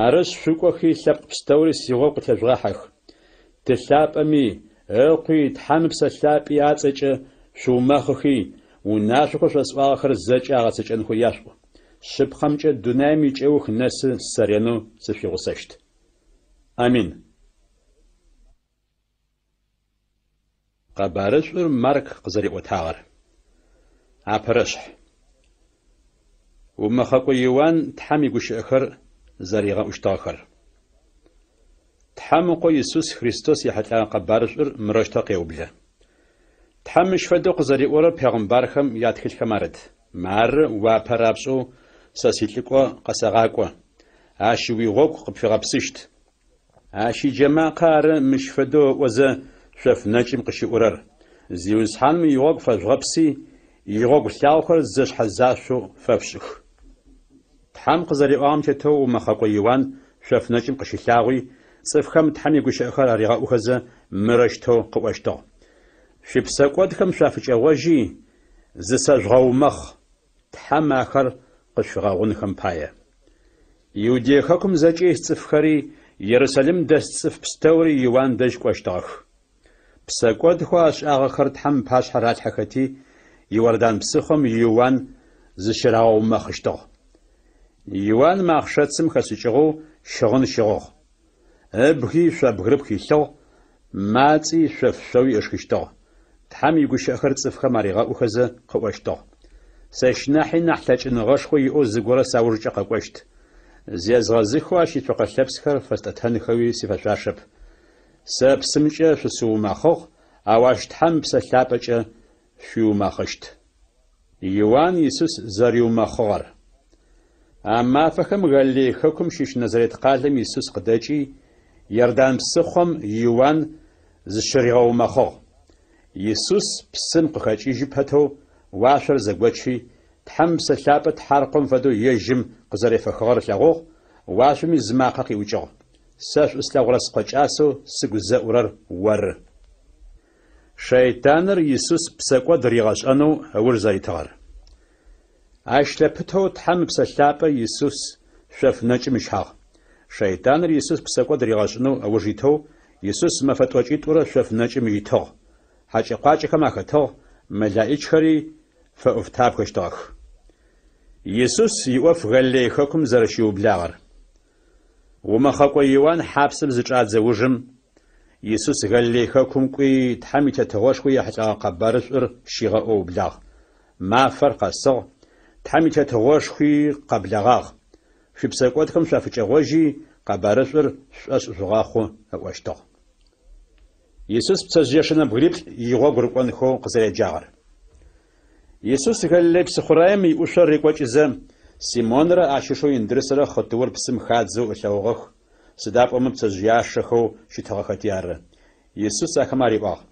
S1: Арышъ, шъукӏохи лъэпкъ пстэури сигъогу къытежъугъахьэх. Ты лъапӏэми, Ыкъуи, Тхьэм Ыпсэ Лъапӏи ацӏэкӏэ шъуумэхъыхи, унашъохэу шъосӏуагъэхэр зэкӏэ агъэцэкӏэнхэу яшъуӏу. Шъыпкъэмкӏэ дунаим икӏэух нэсы сэ ренэу сышъуигъусэщт. Амин. Къэбарышӏур Марк къызэриӏотагъэр. Апэрэшъхь. Умэхъэкӏо Иуан Тхьэм игущыӏэхэр зэригъэӏущтыгъэхэр. Тхьэм Ыкъо Исус Христос ехьылӏэгъэ къэбарышӏур мырэущтэу къеублэ. Тхьэм мыщ фэдэу къызэриӏорэр пегъымбархэм ятхылъхэм арыт. Мары, уапэ рапшӏэу сэ силӏыкӏо къэсэгъакӏо. Ащ уигъогу къыпфигъэпсыщт. Ащ иджэмакъэ ары мыщ фэдэу ыӏозэ шъоф нэкӏым къыщыӏурэр, Зиусхьаным игъогу фэжъугъэпси, игъогу лъагъохэр зэшъхьэзашъоу фэшъушӏых. Тхьэм къызэриӏуагъэм тетэу умэхъэкӏо Иуан шъоф нэкӏым къыщылъагъуи, Цӏыфхэм Тхьэм игущыӏэхэр аригъэӏухэзэ, мырэущтэу къыӏощтыгъ, Шъуипсэкӏодхэм шъуафыкӏэгъожьи, зысэжъугъэумэхъ, Тхьэм ахэр къышъуфигъэгъунхэм пае. Иудей хэкум зэкӏэ ис цӏыфхэри, Ерусалим дэс цӏыф пстэури Иуан дэжь кӏощтыгъэх. Псэкӏодхэу ашӏагъэхэр Тхьэм ыпашъхьэ ралъхьэхэти, Иордан псыхъом Иуан зыщырагъэумэхъыщтыгъ. Иуан махъшэцым хэшӏыкӏыгъэу щыгъын щыгъыгъ. Ыбги шъо бгырыпх илъыгъ, мацӏи шъоф шъоуи ышхыщтыгъ. Тхьэм игущыӏэхэр цӏыфхэм аригъэӏухэзэ къыӏощтыгъ. Сэщ нахьи нахь лъэкӏыныгъэшхо иӏэу зыгорэ саужкӏэ къэкӏощт. Зезгъэзыхэу ащ ицокъэ лъэпсхэр фэстӏэтэнхэуи сифэшъуашэп. Сэ псымкӏэ шъусыумэхъыгъ, ау ащ Тхьэм Ыпсэ Лъапӏэкӏэ шъуиумэхъыщт. Иуан Исус зэриумэхъыгъэр. А мафэхэм Галилей хэкум щыщ Назарет къалэм Исус къыдэкӏи, Иордан псыхъом Иуан зыщыригъэумэхъыгъ. Исус псым къыхэкӏыжьы пэтэу уашъор зэгочи, Тхьэм Ыпсэ Лъапӏэ тхьаркъом фэдэу ежьым къызэрефэхыгъэр ылъэгъугъ, уашъоми зы макъэ къиӏукӏыгъ, Сэ шӏу слъэгъурэ Скъо кӏасэу сыгу зэӏурэр оры. Шэйтаныр Исус псэкӏод ригъэшӏэнэу ыуж зэритыгъэр. Ащ лъэпытэу Тхьэм Ыпсэ Лъапӏэ Исус шъоф нэкӏым ыщагъ. Шэйтаныр Исус псэкӏод ригъэшӏынэу ыуж итэу, Исус мэфэ тӏокӏитӏурэ шъоф нэкӏым итыгъ. Хьакӏэ-къуакӏэхэм ахэтыгъ, мэлаӏичхэри фэӏофтабгэщтыгъэх. Исус иӏоф Галилей хэкум зэрэщиублагъэр. Умэхъэкӏо Иуан хьапсым зычӏадзэ ужым, Исус Галилей хэкум кӏуи, Тхьэм и Тетыгъошхо ехьылӏэгъэ къэбарышӏур щигъэӏоу ыублагъ. Мафэр къэсыгъ, Тхьэм и Тетыгъошхуи къэблэгъагъ. Шъуипсэкӏодхэм шъуафыкӏэгъожьи, къэбарышӏур шъушӏошъ жъугъэхъу, ыӏощтыгъ. Исус пцэжъыешэ нэбгыриплӏ игъогу рыкӏонхэу къызэреджагъэр. Исус Галилей псыхъураем иӏушъо рекӏокӏызэ, Симонрэ ащ ышэу Индрысрэ хъытыур псым хадзэу ылъэгъугъэх, сыда пӏомэ пцэжъыяшэхэу щытыгъэхэти ары. Исус ахэмэ ариӏуагъ,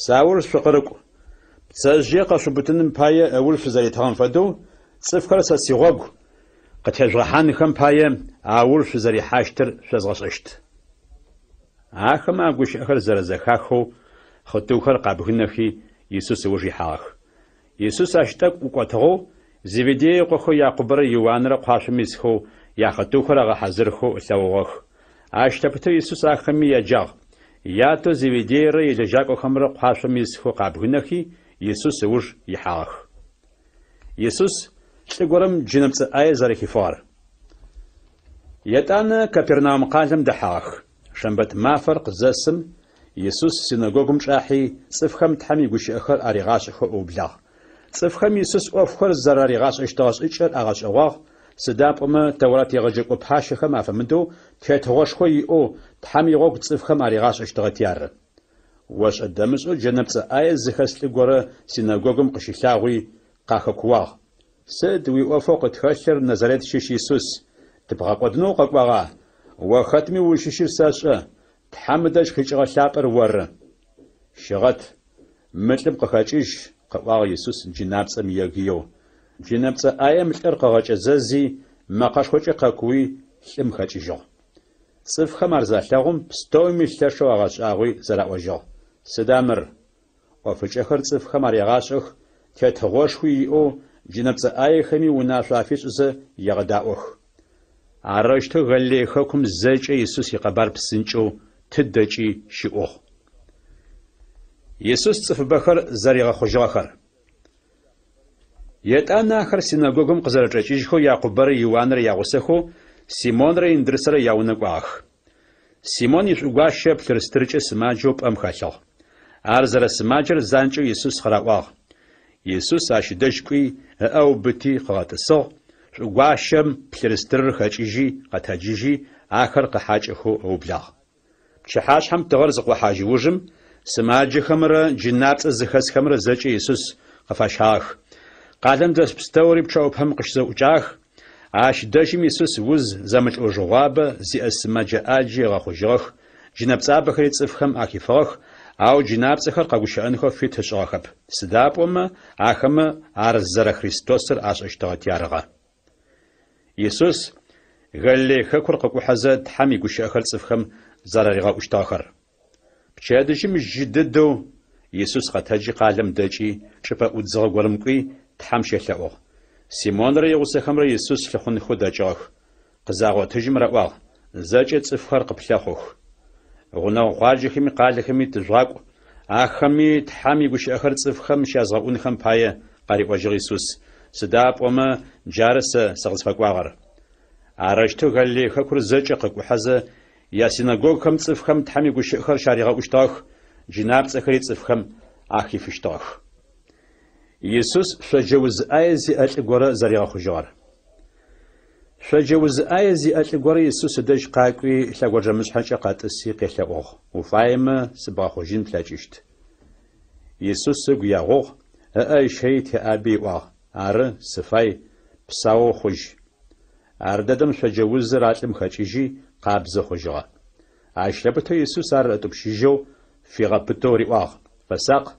S1: Сауж шъукъырыкӏу. Пцэжъые къэшъуубытыным пае ыуж шъузэритыгъэм фэдэу, цӏыфхэр сэ сигъогу къытежъугъэхьанхэм пае ауж шъузэрихьащтыр шъозгъэшӏэщт. Ахэмэ а гущыӏэхэр зэрэзэхахэу, хъытыухэр къабгынэхи, Исус ыуж ихьагъэх. Исус ащ тӏэкӏу ӏукӏотыгъэу, Зеведее ыкъохэу Якъубэрэ Иуанрэ къуашъом исхэу, яхъытыухэр агъэхьазырхэу ылъэгъугъэх. Ащ лъэпытэу Исус ахэми яджагъ. Ятэу Зеведейрэ илэжьакӏохэмрэ къуашъом исхэу къабгынэхи, Исус ыуж ихьагъэх. Исус лӏы горэм джынэпцӏэ ӏае зэрэхифыгъэр. Етӏанэ Капернаум къалэм дэхьагъэх. Шэмбэт мафэр къызэсым, Исус синэгогум чӏахьи, цӏыфхэм Тхьэм игущыӏэхэр аригъашӏэхэу ыублагъ. Цӏыфхэм Исус ӏофхэр зэраригъашӏэщтыгъэ шӏыкӏэр агъэшӏэгъуагъ, сыда пӏомэ Тэурат егъэджэкӏо пащэхэм афэмыдэу тетыгъошхо иӏэу Тхьэм игъогу цӏыфхэм аригъашӏэщтыгъэти ары. Ошӏэ-дэмышӏэу джэнэпцӏэ ӏае зыхэс лӏы горэ синэгогум къыщылъагъуи, къахэкууагъ, Сыд уиӏофэу къытхэлъыр, Назарет щыщ Исус? Тыбгъэкӏодынэу укъэкӏуагъа? О хэтми узщыщыр сэшӏэ, Тхьэм ыдэжь къикӏыгъэ Лъапӏэр оры. Щыгъэт, мы лӏым къыхэкӏыжь, къыӏуагъ Исус джынапцӏэм егыеу. Джынэпцӏэ ӏаем лӏыр къыгъэкӏэзэзи, мэкъэшхокӏэ къэкууи, лӏым хэкӏыжьыгъ. Цӏыфхэм ар залъэгъум, пстэуми лъэшэу агъэшӏагъуи зэраӏожьыгъ, Сыда мыр? ӏофыкӏэхэр цӏыфхэм арегъашӏэх, тетыгъошхуи иӏэу, джынэпцӏэ ӏаехэми унашъо афишӏызэ егъэдаӏох. Арэущтэу Галилей хэкум зэкӏэ Исус икъэбар псынкӏэу тыдэкӏи щыӏугъ. Исус цӏыфыбэхэр зэригъэхъужьыгъэхэр. Етӏанэ ахэр синэгогум къызэрэчӏэкӏыжьхэу Якъубэрэ Иуанрэ ягъусэхэу Симонрэ Индрысрэ яунэ кӏуагъэх. Симон ишӏугуащэ плъырстыркӏэ сымаджэу пӏэм хэлъыгъ. Ар зэрэсымаджэр занкӏэу Исус къыраӏуагъ. Исус ащ дэжь кӏуи, ыӏэ ыубыти къыгъэтӏысыгъ, шӏугуащэм плъырстырыр хэкӏыжьи къэтэджыжьи, ахэр къыхьакӏэхэу ыублагъ. Пчыхьашъхьэм тыгъэр зыкъохьажь ужым, сымаджэхэмрэ джынапцӏэ зыхэсхэмрэ зэкӏэ Исус къыфащагъэх. Къалэм дэс пстэури пчъэӏупэм къыщызэӏукӏагъэх. Ащ дэжьым Исус уз зэмылӏэужыгъуабэ зиӏэ сымэджэ ӏаджи ыгъэхъужьыгъэх, джынэпцӏабэхэри цӏыфхэм ахифыгъэх, ау джынапцӏэхэр къэгущыӏэнхэу фит ышӏыгъэхэп, сыда пӏомэ ахэмэ ар зэрэ Христосыр ашӏэщтыгъэти арыгъэ. Исус Галилей хэкур къыкӏухьэзэ, Тхьэм игущыӏэхэр цӏыфхэм зэраригъэӏущтыгъэхэр. Пчэдыжьым жьы дэдэу Исус къэтэджи къалэм дэкӏи, чӏыпӏэ ӏудзыгъэ горэм кӏуи, Тхьэм щелъэӏугъ. Симонрэ игъусэхэмрэ Исус лъыхъунхэу дэкӏыгъэх. Къызагъотыжьым раӏуагъ, Зэкӏэ цӏыфхэр къыплъэхъух. Гъунэгъу къуаджэхэми къалэхэми тыжъугъакӏу, ахэми Тхьэм игущыӏэхэр цӏыфхэм щязгъэӏунхэм пае, къариӏожьыгъ Исус, сыда пӏомэ джары сэ сыкъызфэкӏуагъэр. Арэущтэу Галилей хэкур зэкӏэ къыкӏухьэзэ, ясинэгогухэм цӏыфхэм Тхьэм игущыӏэхэр щаригъэӏущтыгъэх, джынапцӏэхэри цӏыфхэм ахифыщтыгъэх. Исус шъоджэ уз ӏае зиӏэ лӏы горэ зэригъэхъужьыгъэр. Шъоджэ уз ӏае зиӏэ лӏы горэ Исус ыдэжь къакӏуи, лъэгонджэмышъхьэкӏэ къэтӏыси къелъэӏугъ, Уфаемэ, сыбгъэхъужьын плъэкӏыщт. Исус ыгу егъугъ, ыӏэ ыщэий теӏаби ыӏуагъ, Ары, сыфай, псаоу хъужь. Ардэдэм шъоджэ узыр а лӏым хэкӏыжьи, къабзэ хъужьыгъэ. Ащ лъэпытэу Исус ар ытӏупщыжьэу, фигъэпытэу риӏуагъ, Фэсакъ,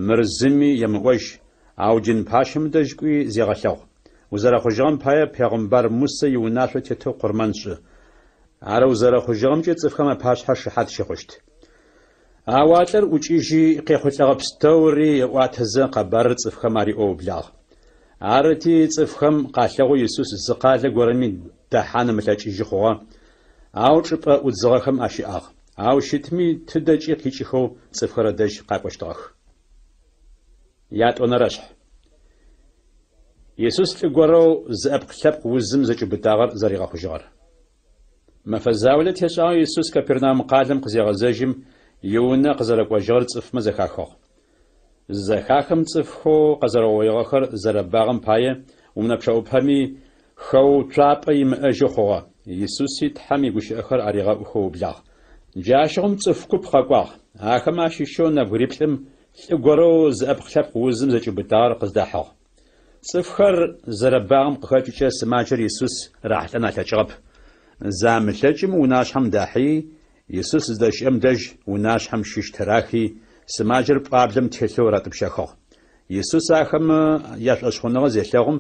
S1: мыр зыми емыӏожь, ау дин пащэм дэжь кӏуи зегъэлъэгъу. Узэрэхъужьыгъэм пае пегъымбар Мусэ иунашъо тетэу къурмэн шӏы. Ар узэрэхъужьыгъэмкӏэ цӏыфхэм апашъхьэ шыхьат щыхъущт. Ау а лӏыр ӏукӏыжьи, къехъулӏэгъэ пстэури ыӏуатэзэ, къэбарыр цӏыфхэм ариӏоу ыублагъ. Арыти, цӏыфхэм къалъэгъоу Исус зы къалэ горэми дэхьан ымылъэкӏыжьы хъугъэ, ау чӏыпӏэ ӏудзыгъэхэм ащыӏагъ. Ау щытми, тыдэкӏи къикӏыхэу цӏыфхэр ыдэжь къакӏощтыгъэх. Ятӏонэрэшъхь. Исус лӏы горэу зыӏэпкъ-лъэпкъ узым зэкӏиубытагъэр зэригъэхъужьыгъэр. Мэфэ заулэ тешӏагъэу Исус Капернаум къалэм къызегъэзэжьым, иунэ къызэрэкӏожьыгъэр цӏыфмэ зэхахыгъ. Зызэхахым цӏыфхэу къэзэрэугъоигъэхэр зэрэбагъэм пае унэ пчъэӏупэми хэуцуапӏэ имыӏэжьэу хъугъэ. Исуси Тхьэм игущыӏэхэр аригъэӏухэу ыублагъ. Джащыгъум цӏыф куп къэкӏуагъ. Ахэмэ ащыщэу нэбгыриплӏым лӏы горэу зыӏэпкълъэпкъ узым зэкӏиубытагъэр къыздахьыгъ. Цӏыфхэр зэрэбагъэм къыхэкӏыкӏэ сымаджэр Исус рахьылӏэн алъэкӏыгъэп. Замылъэкӏым унашъхьэм дахьи, Исус зыдэщыӏэм дэжь унашъхьэм щыщ тырахи, сымаджэр пӏуаблэм телъэу ратӏупщэхыгъ. Исус ахэмэ яшӏошъхъуныгъэ зелъэгъум,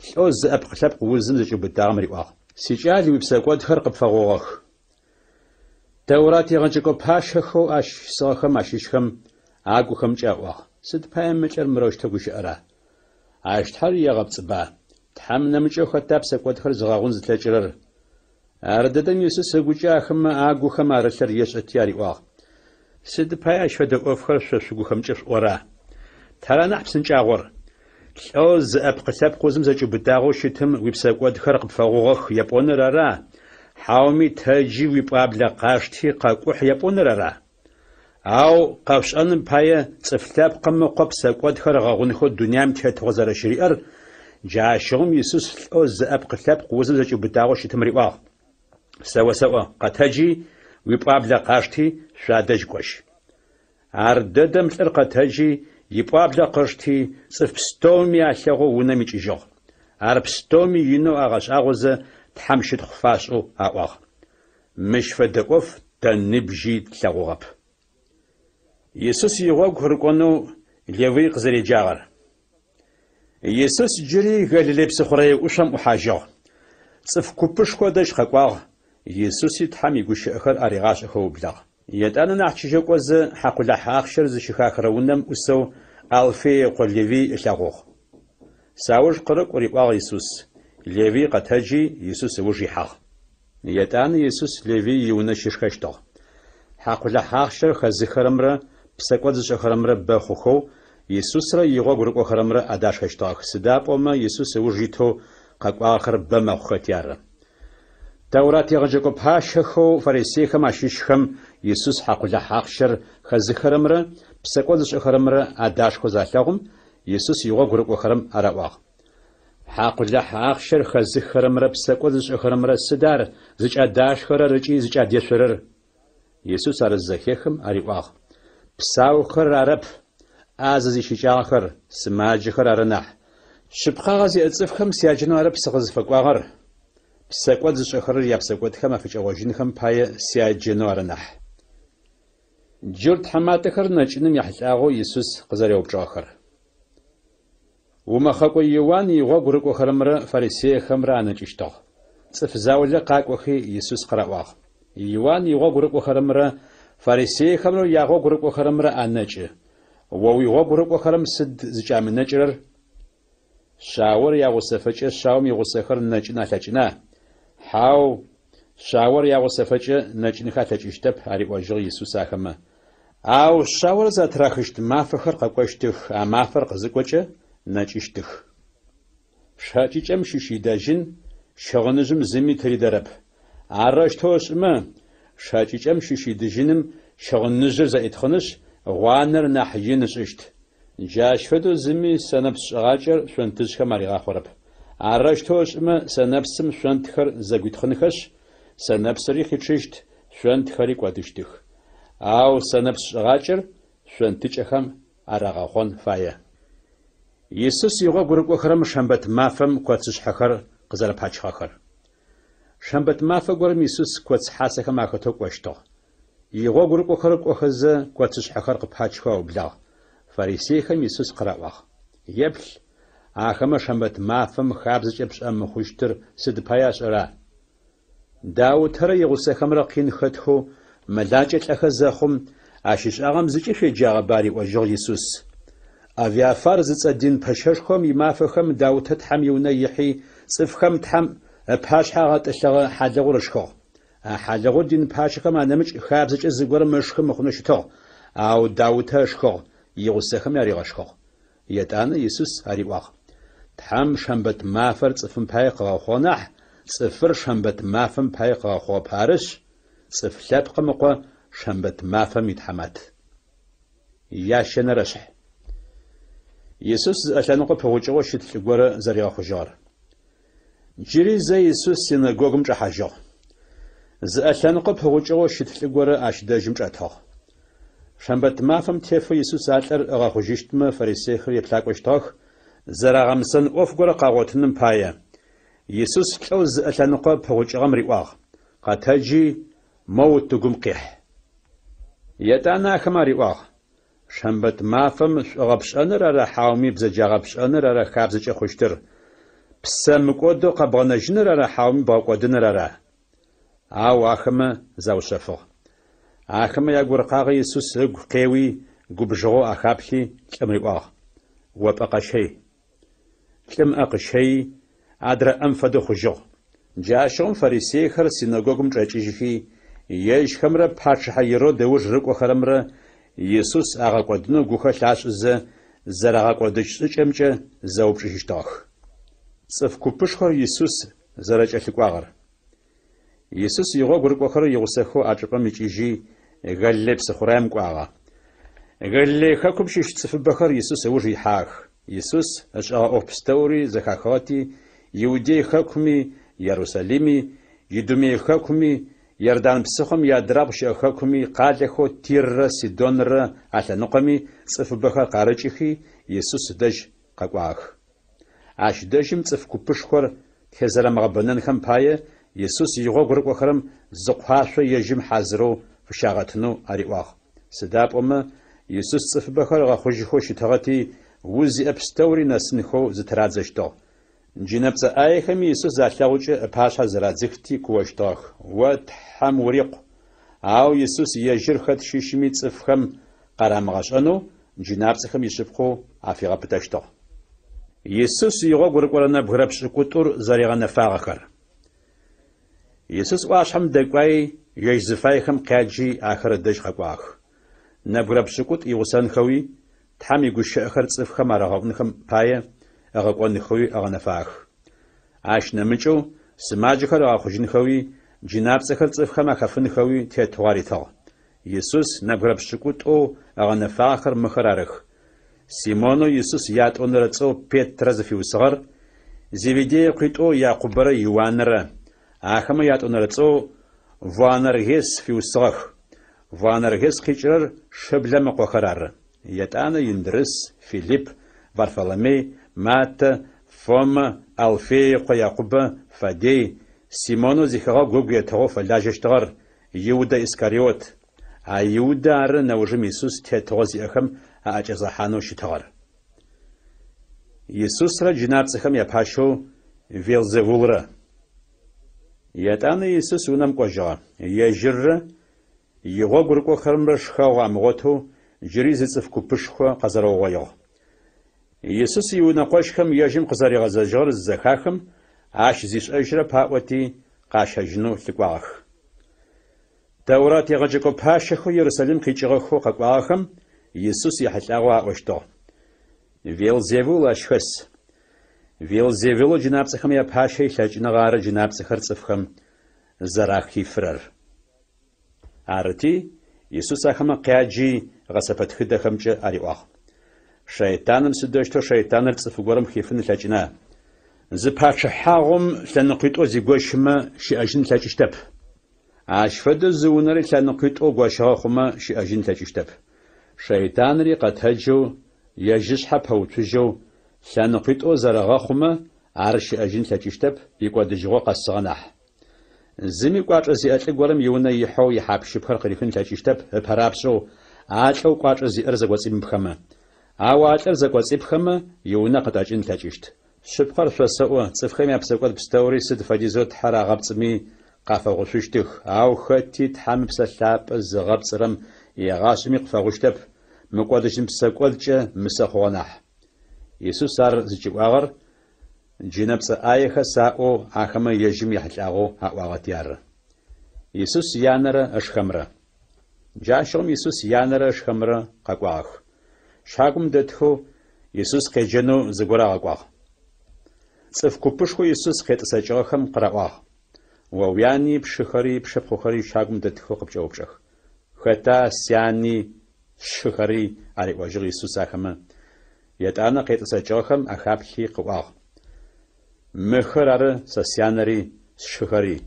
S1: лӏэу зыӏэпкълъэпкъ узым зэкӏиубытагъэм риӏуагъ. Сикӏал, уипсэкӏодхэр къыпфэгъугъэх. Тэурат егъэджэкӏо пащэхэу ащ щысыгъэхэм ащыщхэм агухэмкӏэ аӏуагъ, Сыд пае мы лӏыр мырэущтэу гущыӏэра? Ащ Тхьэр егъэпцӏыба? Тхьэм нэмыкӏэу хэта псэкӏодхэр зыгъэгъун зылъэкӏырэр? Ардэдэм Исус ыгукӏэ ахэмэ агухэм арылъыр ешӏэти ариӏуагъ, Сыд пае ащ фэдэ ӏофхэр шъо шъугухэмкӏэ шъуӏора? Тара нахь псынкӏагъор? Лӏэу зыӏэпкълъэпкъ узым зэкӏиубытагъэу щытым уипсэкӏодхэр къыпфэгъугъэх епӏоныр ара, хьауми тэджи уипӏуаблэ къашти къэкӏухь епӏоныр ара? Ау къэшъушӏэным пае Цӏыф Лъэпкъым Ыкъо псэкӏодхэр ыгъэгъунхэу дунаим тетыгъо зэрэщыриӏэр, джащыгъум Исус лӏэу зыӏэпкълъэпкъ узым зэкӏиубытагъэу щытым риӏуагъ, Сэ осэӏо, къэтэджи, уипӏуаблэ къашти, шъуадэжь кӏожь. Ардэдэм лӏыр къэтэджи, ипӏуаблэ къышти, цӏыф пстэуми алъэгъоу унэм икӏыжьыгъ. Ар пстэуми инэу агъэшӏагъозэ, Тхьэм щытхъу фашӏэу аӏуагъ. Мыщ фэдэ ӏоф тэ ныбжьи тлъэгъугъэп. Исус игъогу рыкӏонэу Левый къызэреджагъэр. Исус джыри Галилей псыхъурэе ӏушъом ӏухьажьыгъ. Цӏыф купышхо ыдэжь къэкӏуагъ, Исуси Тхьэм игущыӏэхэр аригъашӏэхэу ыублагъ. Етӏанэ нахь чыжьэу кӏозэ, хьакъулахь ахъщэр зыщыхахырэ унэм ӏусэу Алфей ыкъо Левый ылъэгъугъ. Сауж къырыкӏу, риӏуагъ Исус. Левый къэтэджи, Исус ыуж ихьагъ. Етӏанэ Исус Левый иунэ щышхэщтыгъ. Хьакъулахь ахъщэр хэзыхырэмрэ псэкӏод зышӏэхэрэмрэ бэ хъухэу, Исусрэ игъогу рыкӏохэрэмрэ адашхэщтыгъэх, сыда пӏомэ Исус ыуж итэу къэкӏуагъэхэр бэ мэхъухэти ары. Тэурат егъэджэкӏо пащэхэу фарисейхэм ащыщхэм Исус хьакъулахь ахъщэр хэзыхырэмрэ псэкӏод зышӏэхэрэмрэ адашхэу залъэгъум, Исус игъогу рыкӏохэрэм араӏуагъ. Хьакъулахь ахъщэр хэзыхырэмрэ псэкӏод зышӏэхэрэмрэ сыд ар зыкӏадашхэрэр ыкӏи зыкӏадешъорэр? Исус ар зызэхехым ариӏуагъ, Псаухэр арэп, ӏазэ зищыкӏагъэхэр, сымаджэхэр ары нахь. Шъыпкъагъэ зиӏэ цӏыфхэм сяджэнэу арэп сыкъызыфэкӏуагъэр, псэкӏод зышӏэхэрэр япсэкӏодхэм афыкӏэгъожьынхэм пае сяджэнэу ары нахь. Джурт тхьаматэхэр нэкӏыным ехьылӏагъэу Исус къызэреупчӏыгъэхэр. Умэхъэкӏо Иуан игъогу рыкӏохэрэмрэ фарисейхэмрэ анэкӏыщтыгъ. Цӏыф заулэ къакӏохи, Исус къыраӏуагъ. Иуан игъогу рыкӏохэрэмрэ фарисейхэмрэ ягъогу рыкӏохэрэмрэ анэкӏы. О уигъогу рыкӏохэрэм сыд зыкӏамынэкӏырэр? Шъаор ягъусэфэкӏэ шъаом игъусэхэр нэкӏын алъэкӏына? Хьау, шъаор ягъусэфэкӏэ нэкӏынхэ алъэкӏыщтэп, ариӏожьыгъ Исус ахэмэ. Ау шъаор затырахыщт мафэхэр къэкӏощтых, а мафэр къызыкӏокӏэ, нэкӏыщтых. Шэкӏыкӏэм щыщ идэжьын щыгъыныжъым зыми тыридэрэп. Арэущтэу ышӏымэ, шэкӏыкӏэм щыщ идыжьыным щыгъыныжъыр зэӏитхъынышъ, гъуанэр нахь ин ышӏыщт. Джащ фэдэу зыми сэнэпс шӏыгъакӏэр шъонтыжъхэм аригъахъорэп. Арэущтэу ышӏымэ, сэнэпсым шъонтхэр зэгуитхъынхэшъ, сэнэпсыри къичъыщт, шъонтхэри кӏодыщтых. Ау сэнэпс шӏыгъакӏэр шъонтыкӏэхэм арагъэхъон фае. Исус игъогу рыкӏохэрэм шэмбэт мафэм коцышъхьэхэр къызэрэпачыгъэхэр. Шэмбэт мафэ горэм Исус коц хьасэхэм ахэтэу кӏощтыгъ. Игъогу рыкӏохэрэр кӏохэзэ, коцышъхьэхэр къыпачхэу аублагъ. Фарисейхэм Исус къыраӏуагъ: Еплъ, ахэмэ шэмбэт мафэм хабзэкӏэ пшӏэ мыхъущтыр сыд пае ашӏэра? Даутэрэ игъусэхэмрэ къин хэтхэу мэлакӏэ лӏэхэ зэхъум, ащ ышӏагъэм зыкӏи шъуеджагъэба? ариӏожьыгъ Исус. Авиафар зыцӏэ дин пэщэшхом имафэхэм Даутэ Тхьэм иунэ ихьи, цӏыфхэм Тхьэм ыпашъхьэ агъэтӏылъыгъэ хьалыгъур ышхыгъ. А хьалыгъур дин пащэхэм анэмыкӏ хабзэкӏэ зыгорэм ышхы мыхъунэу щытыгъ, ау Даутэ ышхыгъ, игъусэхэми аригъэшхыгъ. Етӏанэ Исус ариӏуагъ, Тхьэм шэмбэт мафэр цӏыфым пае къыгъэхъугъ нахь, цӏыфыр шэмбэт мафэм пае къыгъэхъугъэп, арышъ, Цӏыф Лъэпкъым Ыкъо шэмбэт мафэм итхьамат. Ящэнэрэшъхь. Исус зыӏэ лъэныкъо пыгъукӏыгъэу щыт лӏы горэ зэригъэхъужьыгъэр. Джыри зэ Исус синэгогум чӏэхьажьыгъ. Зыӏэ лъэныкъо пыгъукӏыгъэу щыт лӏы горэ ащ дэжьым чӏэтыгъ. Шэмбэт мафэм тефэу Исус а лӏыр ыгъэхъужьыщтмэ фарисейхэр еплъакӏощтыгъэх, зэрагъэмысэн ӏоф горэ къагъотыным пае. Исус лӏэу зыӏэ лъэныкъо пыгъукӏыгъэм риӏуагъ, Къэтэджи, моу утыгум къихь. Етӏанэ ахэм ариӏуагъ, Шэмбэт мафэм шӏугъэ пшӏэныр ара хьауми бзэджагъэ пшӏэныр ара хабзэкӏэ хъущтыр? Ппсэ мыкӏодэу къэбгъэнэжьыныр ара хьауми бгъэкӏодыныр ара? Ау ахэмэ заушъэфыгъ. Ахэмэ ягуркъагъэ Исус ыгу къеуи, губжыгъэу ахаплъи, лӏым риӏуагъ, О пӏэ къэщэй. Лӏым ыӏэ къыщэйи, адрэ ӏэм фэдэу хъужьыгъ. Джащыгъум фарисейхэр синэгогум чӏэкӏыжьхи, ежьхэмрэ пачъыхьэ Ирод ыуж рыкӏохэрэмрэ Исус агъэкӏодынэу гухэлъ ашӏызэ, зэрагъэкӏодыщт шӏыкӏэмкӏэ зэупчӏыжьыщтыгъэх. Цӏыф купышхор Исус зэрэкӏэлъыкӏуагъэр. Исус игъогу рыкӏохэрэр игъусэхэу а чӏыпӏэм икӏыжьи, Галилей псыхъураем кӏуагъэ. Галилей хэкум щыщ цӏыфыбэхэр Исус ыуж ихьагъэх. Исус ышӏэгъэ ӏоф пстэури зэхахыгъэти, Иудей хэкуми, Ерусалими, Идумей хэкуми, Иордан псыхъом иадрабгъу щыӏэ хэкуми, къалэхэу Тиррэ Сидонрэ алъэныкъоми цӏыфыбэхэр къарыкӏыхи, Исус ыдэжь къэкӏуагъэх. Ащ дэжьым цӏыф купышхор тезэрэмыгъэбэнэнхэм пае, Исус игъогу рыкӏохэрэм зы къуашъо ежьым хьазырэу фыщагъэтынэу ариӏуагъ. Сыда пӏомэ, Исус цӏыфыбэхэр ыгъэхъужьыхэу щытыгъэти, уз зиӏэ пстэури нэсынхэу зытырадзэщтыгъ. Джынэпцӏэ ӏаехэми Исус залъэгъукӏэ ыпашъхьэ зырадзыхти куощтыгъэх, О Тхьэм урикъу! Ау Исус ежьыр хэт щыщми цӏыфхэм къарамыгъэшӏэнэу джынапцӏэхэм ишъыпкъэу афигъэпытэщтыгъ. Исус игъогу рыкӏорэ нэбгырэ пшӏыкӏутӏур зэригъэнэфагъэхэр. Исус ӏуашъхьэм дэкӏуаи, ежь зыфаехэм къяджи, ахэр ыдэжь къэкӏуагъэх. Нэбгырэ пшӏыкӏутӏу игъусэнхэуи, Тхьэм игущыӏэхэр цӏыфхэм арагъэӏунхэм пае, ыгъэкӏонхэуи ыгъэнэфагъэх. Ащ нэмыкӏэу, сымаджэхэр ыгъэхъужьынхэуи, джынапцӏэхэр цӏыфхэм ахэфынхэуи тетыгъо аритыгъ. Исус нэбгырэ пшӏыкӏутӏоу ыгъэнэфагъэхэр мыхэр арых, Симонэу Исус ятӏонэрэ цӏэу Петрэ зыфиусыгъэр, Зеведей ыкъуитӏоу Якъубэрэ Иуанрэ, ахэмэ ятӏонэрэ цӏэу Воанергес фиусыгъэх, Воанергес къикӏырэр Шыблэм ыкъохэр ары, етӏанэ Индрыс, Филипп, Варфоломей, Маттэ, Фомэ, Алфей ыкъо Якъубэ, Фаддей, Симонэу зихэгъэгу ыгу етыгъэу фэлажьэщтыгъэр, Иудэ Искариот. А Иудэ ары нэужым Исус тетыгъо зиӏэхэм аӏэкӏэзгъэхьанэу щытыгъэр. Исусрэ джынапцӏэхэм япащэу Велзевулрэ. Етӏанэ Исус унэм кӏожьыгъэ. Ежьыррэ игъогу рыкӏохэрэмрэ шхэгъу амыгъотэу джыри зы цӏыф купышхо къэзэрэугъоигъ. Исус иунэкъощхэм ежьым къызэригъэзэжьыгъэр зызэхахым, ащ зишӏэжьырэп аӏоти, къащэжьынэу лъыкӏуагъэх. Тэурат егъэджэкӏо пащэхэу Ерусалим къикӏыгъэхэу къэкӏуагъэхэм Исус ехьылӏагъэу аӏощтыгъ, Велзевул ащ хэс. Велзевулэу джынапцӏэхэм япащэ илъэкӏыныгъэ ары джынапцӏэхэр цӏыфхэм зэрахифырэр. Арыти, Исус ахэмэ къяджи, гъэсэпэтхыдэхэмкӏэ ариӏуагъ. Шэйтаным сыдэущтэу шэйтаныр цӏыф горэм хифын ылъэкӏына? Зы пачъыхьагъум лъэныкъуитӏоу зигощымэ, щыӏэжьын ылъэкӏыщтэп. Ащ фэдэу зы унэри лъэныкъуитӏоу гощыгъэ хъумэ, щыӏэжьын ылъэкӏыщтэп. Шэйтанри къэтэджэу, ежь ышъхьэ пэуцужьэу, лъэныкъуитӏоу зэрэгъэхъумэ, ар щыӏэжьын ылъэкӏыщтэп, икӏодыжьыгъо къэсыгъэ нахь. Зыми кӏуачӏэ зиӏэ лӏы горэм иунэ ихьэу ихьап-щыпхэр къырихын ылъэкӏыщтэп ыпэрапшӏэу а лӏэу кӏуачӏэ зиӏэр зэкӏоцӏимыпхэмэ. Ау а лӏыр зэкӏоцӏипхэмэ, иунэ къытӏэкӏын ылъэкӏыщт. Шъыпкъэр шъосэӏо, цӏыфхэм япсэкӏод пстэури сыд фэдизэу Тхьэр агъэпцӏыми, къафэгъушъущтых, ау хэти Тхьэм Ыпсэ Лъапӏэ зыгъэпцӏырэм егъашӏэми къыфэгъущтэп, мыкӏодыжьын псэкӏодкӏэ мысэ хъугъэ нахь. Исус ар зыкӏиӏуагъэр Джынэпцӏэ ӏаехэс аӏоу ахэмэ ежьым ехьылӏагъэу аӏуагъэти ары. Исус янэрэ ышхэмрэ. Джащыгъум Исус янэрэ ышхэмрэ къэкӏуагъэх. Щагум дэтхэу Исус къеджэнэу зыгорэ агъэкӏуагъ. Цӏыф купышхоу Исус къетӏысэкӏыгъэхэм къыраӏуагъ, О уяни, пшыхэри, пшыпхъухэри щагум дэтхэу къыпкӏэупчӏэх. Хэта сяни, сшыхэри? ариӏожьыгъ Исус ахэмэ. Етӏанэ къетӏысэкӏыгъэхэм ахаплъи къыӏуагъ, Мыхэр ары сэ сянэри, сшыхэри.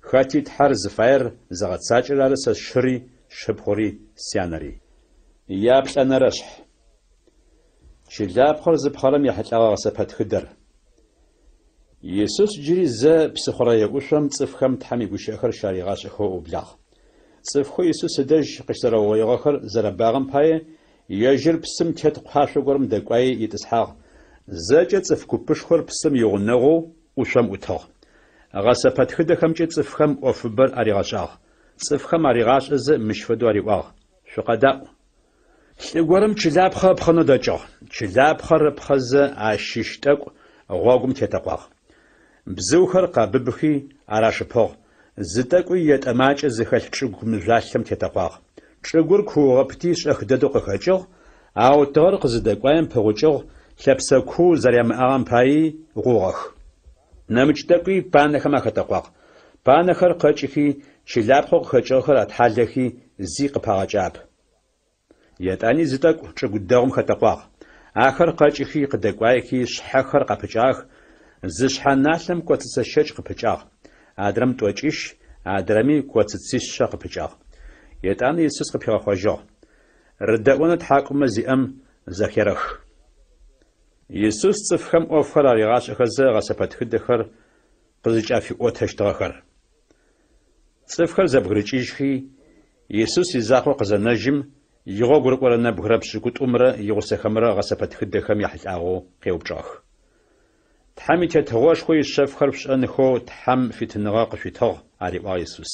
S1: Хэти Тхьэр зыфаер зыгъэцакӏэрэр ары сэ сшыри, сшыпхъури, сянэри. Яплӏэнэрэшъхь. Чылапхъэр зыпхъэрэм ехьылӏэгъэ гъэсэпэтхыдэр. Исус джыри зэ псыхъурэе ӏушъом цӏыфхэм Тхьэм игущыӏэхэр щаригъашӏэхэу ыублагъ. Цӏыфхэу Исус ыдэжь къыщызэрэугъоигъэхэр зэрэбагъэм пае, ежьыр псым тет кхъуашъо горэм дэкӏуаи итӏысхьагъ. Зэкӏэ цӏыф купышхор псым игъунэгъоу ӏушъом ӏутыгъ. Гъэсэпэтхыдэхэмкӏэ цӏыфхэм ӏофыбэр аригъэшӏагъ. Цӏыфхэм аригъашӏэзэ мыщ фэдэу ариӏуагъ, Шъукъэдаӏу! Лӏы горэм чылапхъэ ыпхъэнэу дэкӏыгъ. Чылапхъэр ыпхъэзэ ащыщ тӏэкӏу гъогум тетэкъуагъ. Бзыухэр къэбыбыхи ар ашыпыгъ, зы тӏэкӏуи етӏэ макӏэ зыхэлъ чӏыгу мыжъуалъэм тетэкъуагъ. Чӏыгур куугъэпти шӏэх дэдэу къыхэкӏыгъ, ау тыгъэр къызыдэкӏуаем пыгъукӏыгъ, лъэпсэ куу зэрямыӏагъэм паий гъугъэх. Нэмыкӏ тӏэкӏуи панэхэм ахэтэкъуагъ. Панэхэр къэкӏыхи, чылапхъэу къыхэкӏыгъэхэр атхьалэхи, зи къыпагъэкӏагъэп. Етӏани зы тӏэкӏу чӏыгу дэгъум хэтэкъуагъ. Ахэр къэкӏыхи, къыдэкӏуаехи, шъхьэхэр къапыкӏагъэх, зы шъхьэ налъэм коцыцэ щэкӏ къыпыкӏагъ, адрэм тӏокӏищ, адрэми коцыцишъэ къыпыкӏагъ. Етӏанэ Исус къыпигъэхъожьыгъ, Рыдэӏонэу тхьакӏумэ зиӏэм зэхерэх. Исус цӏыфхэм ӏофхэр аригъашӏэхэзэ гъэсэпэтхыдэхэр къызыкӏафиӏотэщтыгъэхэр. Цӏыфхэр зэбгырыкӏыжьхи, Исус изакъоу къызэнэжьым, игъогу рыкӏорэ нэбгырэ пшӏыкӏутӏумрэ игъусэхэмрэ гъэсэпэтхыдэхэм яхьылӏагъэу къеупчӏыгъэх. Тхьэм и Тетыгъошхо ишъэфхэр шъушӏэнхэу Тхьэм фитыныгъэ къышъуитыгъ, ариӏуагъ Исус.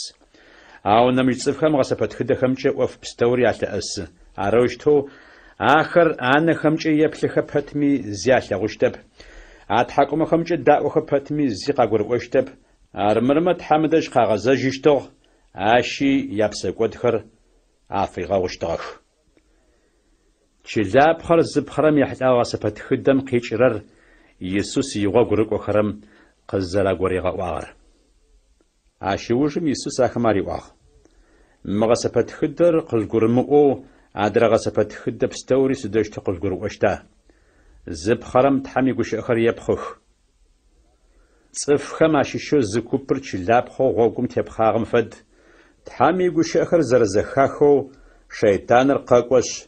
S1: Ау нэмыкӏ цӏыфхэм гъэсэпэтхыдэхэмкӏэ ӏоф пстэури алъэӏэсы. Арэущтэу ахэр анэхэмкӏэ еплъыхэ пэтми зи алъэгъущтэп, атхьакӏумэхэмкӏэ даӏохэ пэтми зи къагурыӏощтэп, армырмэ Тхьэм ыдэжь къагъэзэжьыщтыгъ, ащи япсэкӏодхэр афигъэгъущтыгъэх. Чылапхъэр зыпхъэрэм ехьылӏэгъэ гъэсэпэтхыдэм къикӏырэр Исус игъогу рыкӏохэрэм къызэрагуригъэӏуагъэр. Ащ ыужым Исус ахэм ариӏуагъ, Мы гъэсэпэтхыдэр къыжъугурымыӏоу адрэ гъэсэпэтхыдэ пстэури сыдэущтэу къыжъугурыӏощта? Зыпхъэрэм Тхьэм игущыӏэхэр епхъых. Цӏыфхэм ащыщэу зы купыр чылапхъэу гъогум тепхъагъэм фэд, Тхьэм игущыӏэхэр зэрэзэхахэу шэйтаныр къэкӏошъ,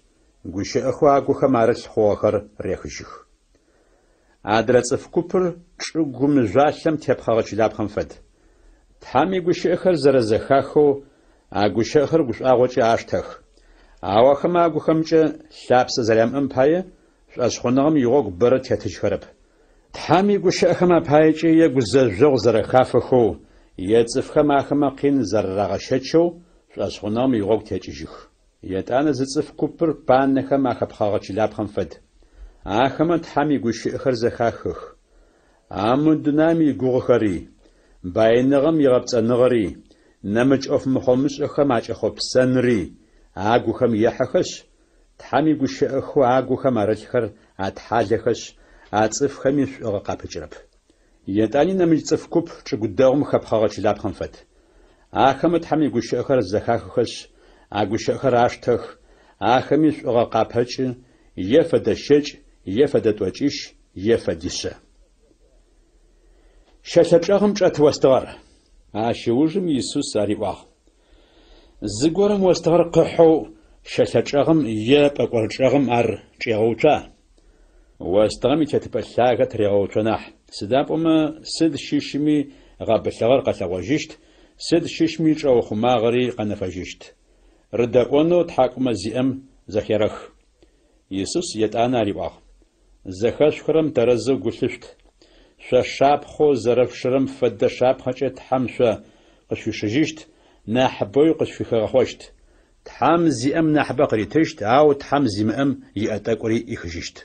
S1: гущыӏэхэу агухэм арылъ хъугъэхэр рехыжьых. Адрэ цӏыф купыр чӏыгу мыжъуалъэм тепхъэгъэ чылапхъэм фэд. Тхьэм игущыӏэхэр зэрэзэхахэу а гущыӏэхэр гушӏуагъокӏэ аштэх. Ау ахэмэ агухэмкӏэ лъапсэ зэрямыӏэм пае шӏошъхъуныгъэм игъогу бэрэ тетыжьхэрэп. Тхьэм игущыӏэхэм апаекӏэ е гузэжъогъу зэрэхафэхэу, Е цӏыфхэм ахэмэ къин зэрэрагъэщэчэу, шӏошъхъуныгъэм игъогу текӏыжьых. Етӏанэ зы цӏыф купыр панэхэм ахэпхъэгъэ чылапхъэм фэд. Ахэмэ Тхьэм игущыӏэхэр зэхахых. Ау мы дунаим игугъухэри, баиныгъэм игъэпцӏэныгъэри, нэмыкӏ ӏоф мыхъомышӏэхэм акӏэхъопсэнри агухэм ехьэхэшъ, Тхьэм игущыӏэхэу агухэм арылъхэр атхьалэхэшъ, а цӏыфхэми шӏугъэ къапыкӏырэп. Етӏани нэмыкӏ цӏыф куп чӏыгу дэгъум хэпхъэгъэ чылапхъэм фэд. Ахэмэ Тхьэм игущыӏэхэр зэхахыхэшъ, а гущыӏэхэр аштэх, ахэми шӏугъэ къапэкӏы, е фэдэ щэкӏ, е фэдэ тӏокӏищ, е фэдишъэ. Щэлъэ чӏэгъым чӏэт остыгъэр. Ащ ыужым Исус ариӏуагъ, Зыгорэм остыгъэр къыхьэу щэлъэ чӏэгъым е пӏэкӏор чӏэгъым ар чӏегъэуцуа? Остыгъэм итетыпӏэ лъагэ тырегъэуцо нахь, сыда пӏомэ сыд щыщми гъэбылъыгъэр къэлъэгъожьыщт, сыд щыщми чӏэухъумагъэри къэнэфэжьыщт. Рыдэӏонэу тхьакӏумэ зиӏэм зэхерэх. Исус етӏанэ ариӏуагъ, Зэхэшъухырэм тэрэзэу гу лъышъут. Шъо шапхъэу зэрэшъушырэм фэдэ шапхъэкӏэ Тхьэм шъо къышъуишыжьыщт, нахьыбэуи къышъуфыхигъэхъощт. Тхьэм зиӏэм нахьыбэ къыритыщт, ау Тхьэм зимыӏэм иӏэ тӏэкӏури ӏихыжьыщт.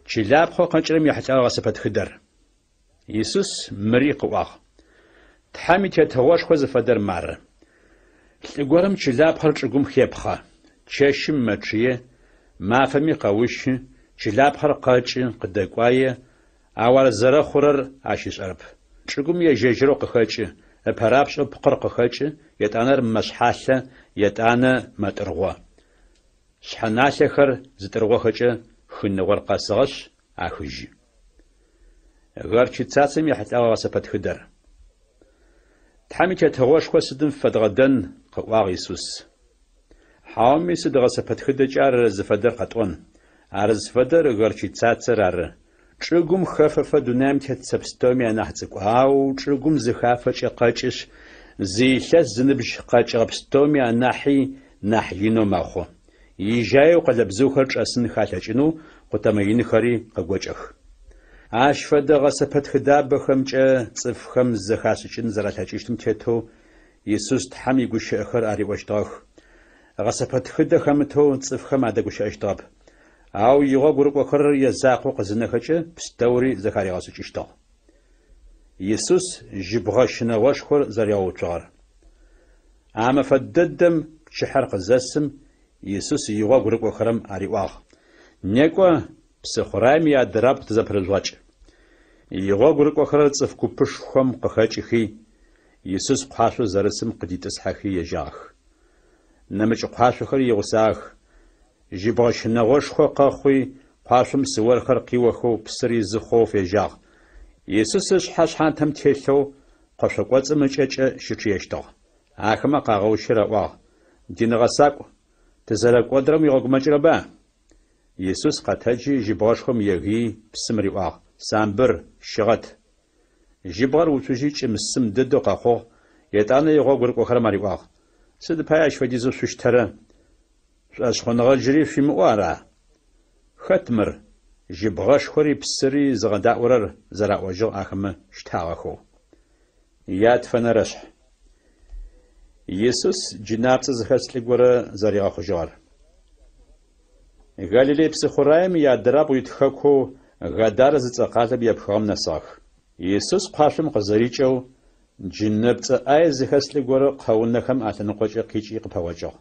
S1: Чылапхъэу къэкӏырэм ехьылӏэгъэ гъэсэпэтхыдэр. Исус мыри къыӏуагъ, Тхьэм и Тетыгъошхо зыфэдэр мары. Лӏы горэм чылапхъэр чӏыгум хепхъэ. Чэщым мэчъые, мафэми къэущы, чылапхъэр къэкӏы, къыдэкӏуае, ау ар зэрэхъурэр ащ ышӏэрэп. Чӏыгум ежь-ежьырэу къыхэкӏы, ыпэрапшӏэу пкъыр къыхэкӏы, етӏанэ ар мэшъхьалъэ, етӏанэ мэтӏыргъо. Шъхьэналъэхэр зытӏыргъохэкӏэ хыныгъор къэсыгъэшъ, ахыжьы. Горчицацэм ехьылӏэгъэ гъэсэпэтхыдэр. Тхьэм и Тетыгъошхо сыдым фэдгъэдэн, къыӏуагъ Исус. Хьауми сыд гъэсэпэтхыдэкӏэ ар зыфэдэр къэтӏон? Ар зыфэдэр горчицацэр ары. Чӏыгум хэфэфэ дунаим тет цэ пстэуми анахь цӏыкӏу, ау чӏыгум зыхафэкӏэ къэкӏышъ, зы илъэс зыныбжь къэкӏыгъэ пстэуми анахьи нахь инэу мэхъу. Ижьаеу къэлэбзыухэр чӏэсынхэ алъэкӏынэу къутэмэ инхэри къыгокӏэх. Ащ фэдэ гъэсэпэтхыдабэхэмкӏэ цӏыфхэм зэхашӏыкӏын зэралъэкӏыщтым тетэу Исус Тхьэм игущыӏэхэр ариӏощтыгъэх. Гъэсэпэтхыдэ хэмытэу цӏыфхэм адэгущыӏэщтыгъэп. Ау игъогу рыкӏохэрэр язакъоу къызынэхэкӏэ пстэури зэхаригъэшӏыкӏыщтыгъ. Исус жьыбгъэ щынэгъошхор зэригъэуцугъэр. А мэфэ дэдэм пчыхьэр къызэсым, Исус игъогу рыкӏохэрэм ариӏуагъ, Некӏо, псыхъураем иадырабгъу тызэпырыжъугъэкӏ. Игъогу рыкӏохэрэр цӏыф купышхом къыхэкӏыхи, Исус къуашъоу зэрысым къыдитӏысхьэхи ежьагъэх. Нэмыкӏ къуашъохэри игъусагъэх. Жьыбгъэ щынэгъошхо къэхъуи, къуашъом псыорхэр къиохэу псыр изы хъоу фежьагъ. Исус ышъхьэ шъхьантэм телъэу къошъо кӏоцӏым ыкӏэкӏэ щычъыещтыгъ. Ахэмэ къагъэущи раӏуагъ, Дин гъэсакӏу, тызэрэкӏодырэм уигъэгумэкӏырэба? Исус къэтэджи, жьыбгъэшхом егыий, псым риӏуагъ, Самбыр, щыгъэт! Жьыбгъэр уцужьи кӏым-сым дэдэу къэхъугъ, етӏанэ игъогу рыкӏохэрэм ариӏуагъ, Сыд пае ащ фэдизэу шъущтэрэ? Шӏошъхъуныгъэ джыри шъуимыӏэу ара? Хэт мыр, жьыбгъэшхори псыри зыгъэдаӏорэр? зэраӏожьыгъ ахэмэ щтагъэхэу. Ятфэнэрэшъхь. Исус джынапцӏэ зыхэс лӏы горэ зэригъэхъужьыгъэр. Галилей псыхъураем иадырабгъу ит хэкоу Гадарэ зыцӏэ къалэм епхыгъэм нэсыгъэх. Исус къуашъом къызэрикӏэу, джынэпцӏэ ӏае зыхэс лӏы горэ къэунэхэм алъэныкъокӏэ къикӏи къыпэгъокӏыгъ.